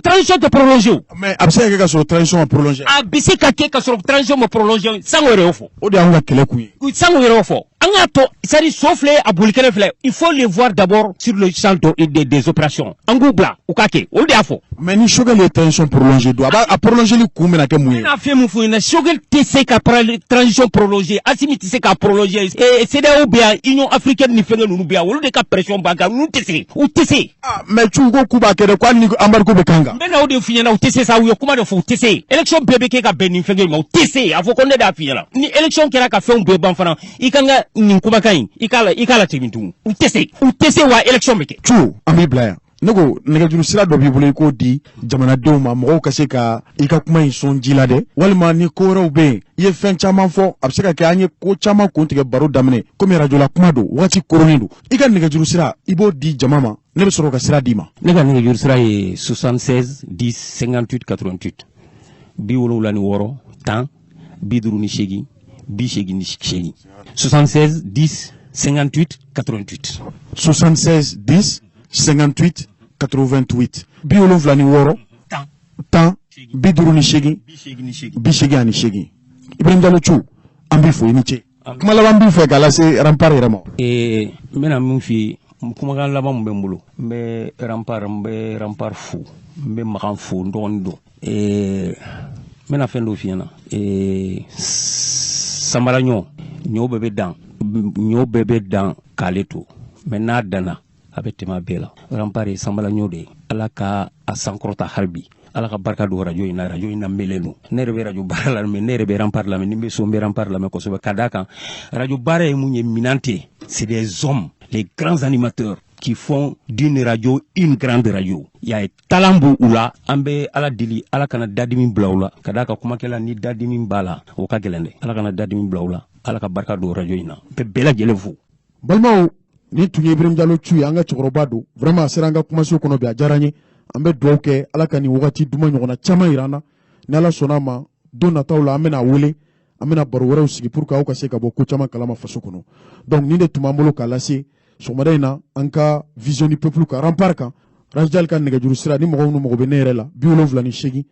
transition tɛ prolonger o.
Mais a bɛ se ka kɛ ka sɔrɔ transition ma prolonger?
A bɛ se ka kɛ ka sɔrɔ transition ma prolonger. Sango yɛrɛ y'o fɔ.
O de y'anw ka kɛlɛ kun ye.
Sango yɛrɛ y'o fɔ. An k'a to, c'est à dire so filɛ, a bolikɛnɛ filɛ, il faut les voir d'abord sur le champ des opérations. An k'u bila u k'a kɛ, olu de y'a fɔ.
Mais ni Choguel ye transition prolonger don, a b'a a prolongeli kun bɛna kɛ mun ye?
N bɛna fɛn min f'u ɲɛna, Choguel tɛ se ka transition prolonger, Assimi tɛ se ka prolonger. CEDEAO bɛ yan, Union africaine ni fɛnkɛ ninnu bɛ yan, olu de ka pression b'an kan. Ninnu tɛ se, u tɛ se.
Ah, mais cu ko k'u b'a kɛ dɛ, ko hali ni embargo bɛ kan kan.
N bɛ na o de f'i ɲɛna, u tɛ se sa. U ye kuma de fɔ, u tɛ se. Élection bɛɛ bɛ kɛ ka bɛn nin fɛnkɛ ma, u tɛ se. A fɔ ko ne de y'a f'i ɲɛna. Ni élection kɛra ka fɛnw bɛɛ ban fana, i kan ka nin kumakan in, i k'a la segin tugun. U tɛ se, u tɛ se wa élection bɛ kɛ.
Cu, an b'i bila yan. Ne ko nɛgɛjuru sira dɔ b'i bolo, i k'o di jamanadenw ma, mɔgɔw ka se ka i ka kuma in sɔn ji la dɛ, walima ni ko wɛrɛw bɛ yen. I ye fɛn caman fɔ, a bɛ se ka kɛ an ye ko caman kun tigɛ baro daminɛ, komi arajola kuma don, wagati koronnen don. I ka nɛgɛjuru sira, i b'o di jama ma, ne bɛ sɔrɔ ka sira d'i ma.
Ne ka nɛgɛjuru sira ye 76 10 58 88, 76 10 58 88, 76 10 58 88.
76 10 58 88, 76 10 58 88. Ibrahim Jalo Cu, an b'i fo, i ni ce. Kuma laban b'i fɛ k'a lase Rempart yɛrɛ ma?
N bɛna min f'i ye, kumakan laban min bɛ n bolo, n bɛ Rempart, n bɛ Rempart fo, n bɛ Makan fo, n dɔgɔnin don. N bɛna fɛn dɔ f'i ɲɛna. Samara ɲɔ, ɲɔ bɛɛ bɛ dan, ɲɔ bɛɛ bɛ dan k'ale to, mais n'a danna, a bɛ tɛmɛ a bɛɛ la. Rempart ye sanbala ɲɔ de ye. Ala ka a sankɔrɔta hali bi, Ala ka barika don rajo in na. Rajo in lamɛnlen don. Ne yɛrɛ bɛ rajo baara la, mais ne yɛrɛ bɛ Rempart lamɛn. Ni n bɛ so, n bɛ Rempart lamɛn kosɛbɛ, ka d'a kan rajo baara ye mun ye, minan tɛ, c'est des hommes, les grands animateurs qui font d'une radio une grande radio. Ya ye, talent b'u la. An bɛ Ala deli, Ala kana dadimi bila u la, ka d'a kan kumakɛla ni dadimi b'a la, o ka gɛlɛn dɛ. Ala kana dadimi bila u la, Ala ka barika don rajo in na. N bɛ bɛɛ lajɛlen fo.
Balimaw, nin tun ye Ibrahim Jalo Cu ye, an ka cɛkɔrɔba don. Vraiment, a sera an ka kumaso kɔnɔ bi, a diyara n ye. An bɛ dugawu kɛ, Ala ka nin wagati duman ɲɔgɔnna caman yira an na. Ni Ala sɔnna a ma, don nataw la, an bɛna wele, an bɛna baro wɛrɛw sigi pour que aw ka se ka bɔ ko caman kalama faso kɔnɔ. Donc nin de tun b'an bolo k'a lase sɔgɔmada in na, an ka Vision du peuple ka Rempart kan. Rajal ka nɛgɛjuru sira, ni mɔgɔ minnu mago bɛ ne yɛrɛ la, 78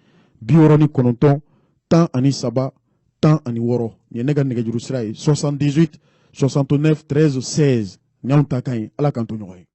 69 13 16, nin ye ne ka nɛgɛjuru sira ye, 78 69 13 16. Nin y'anw ta kan ye. Ala k'an to ɲɔgɔn ye.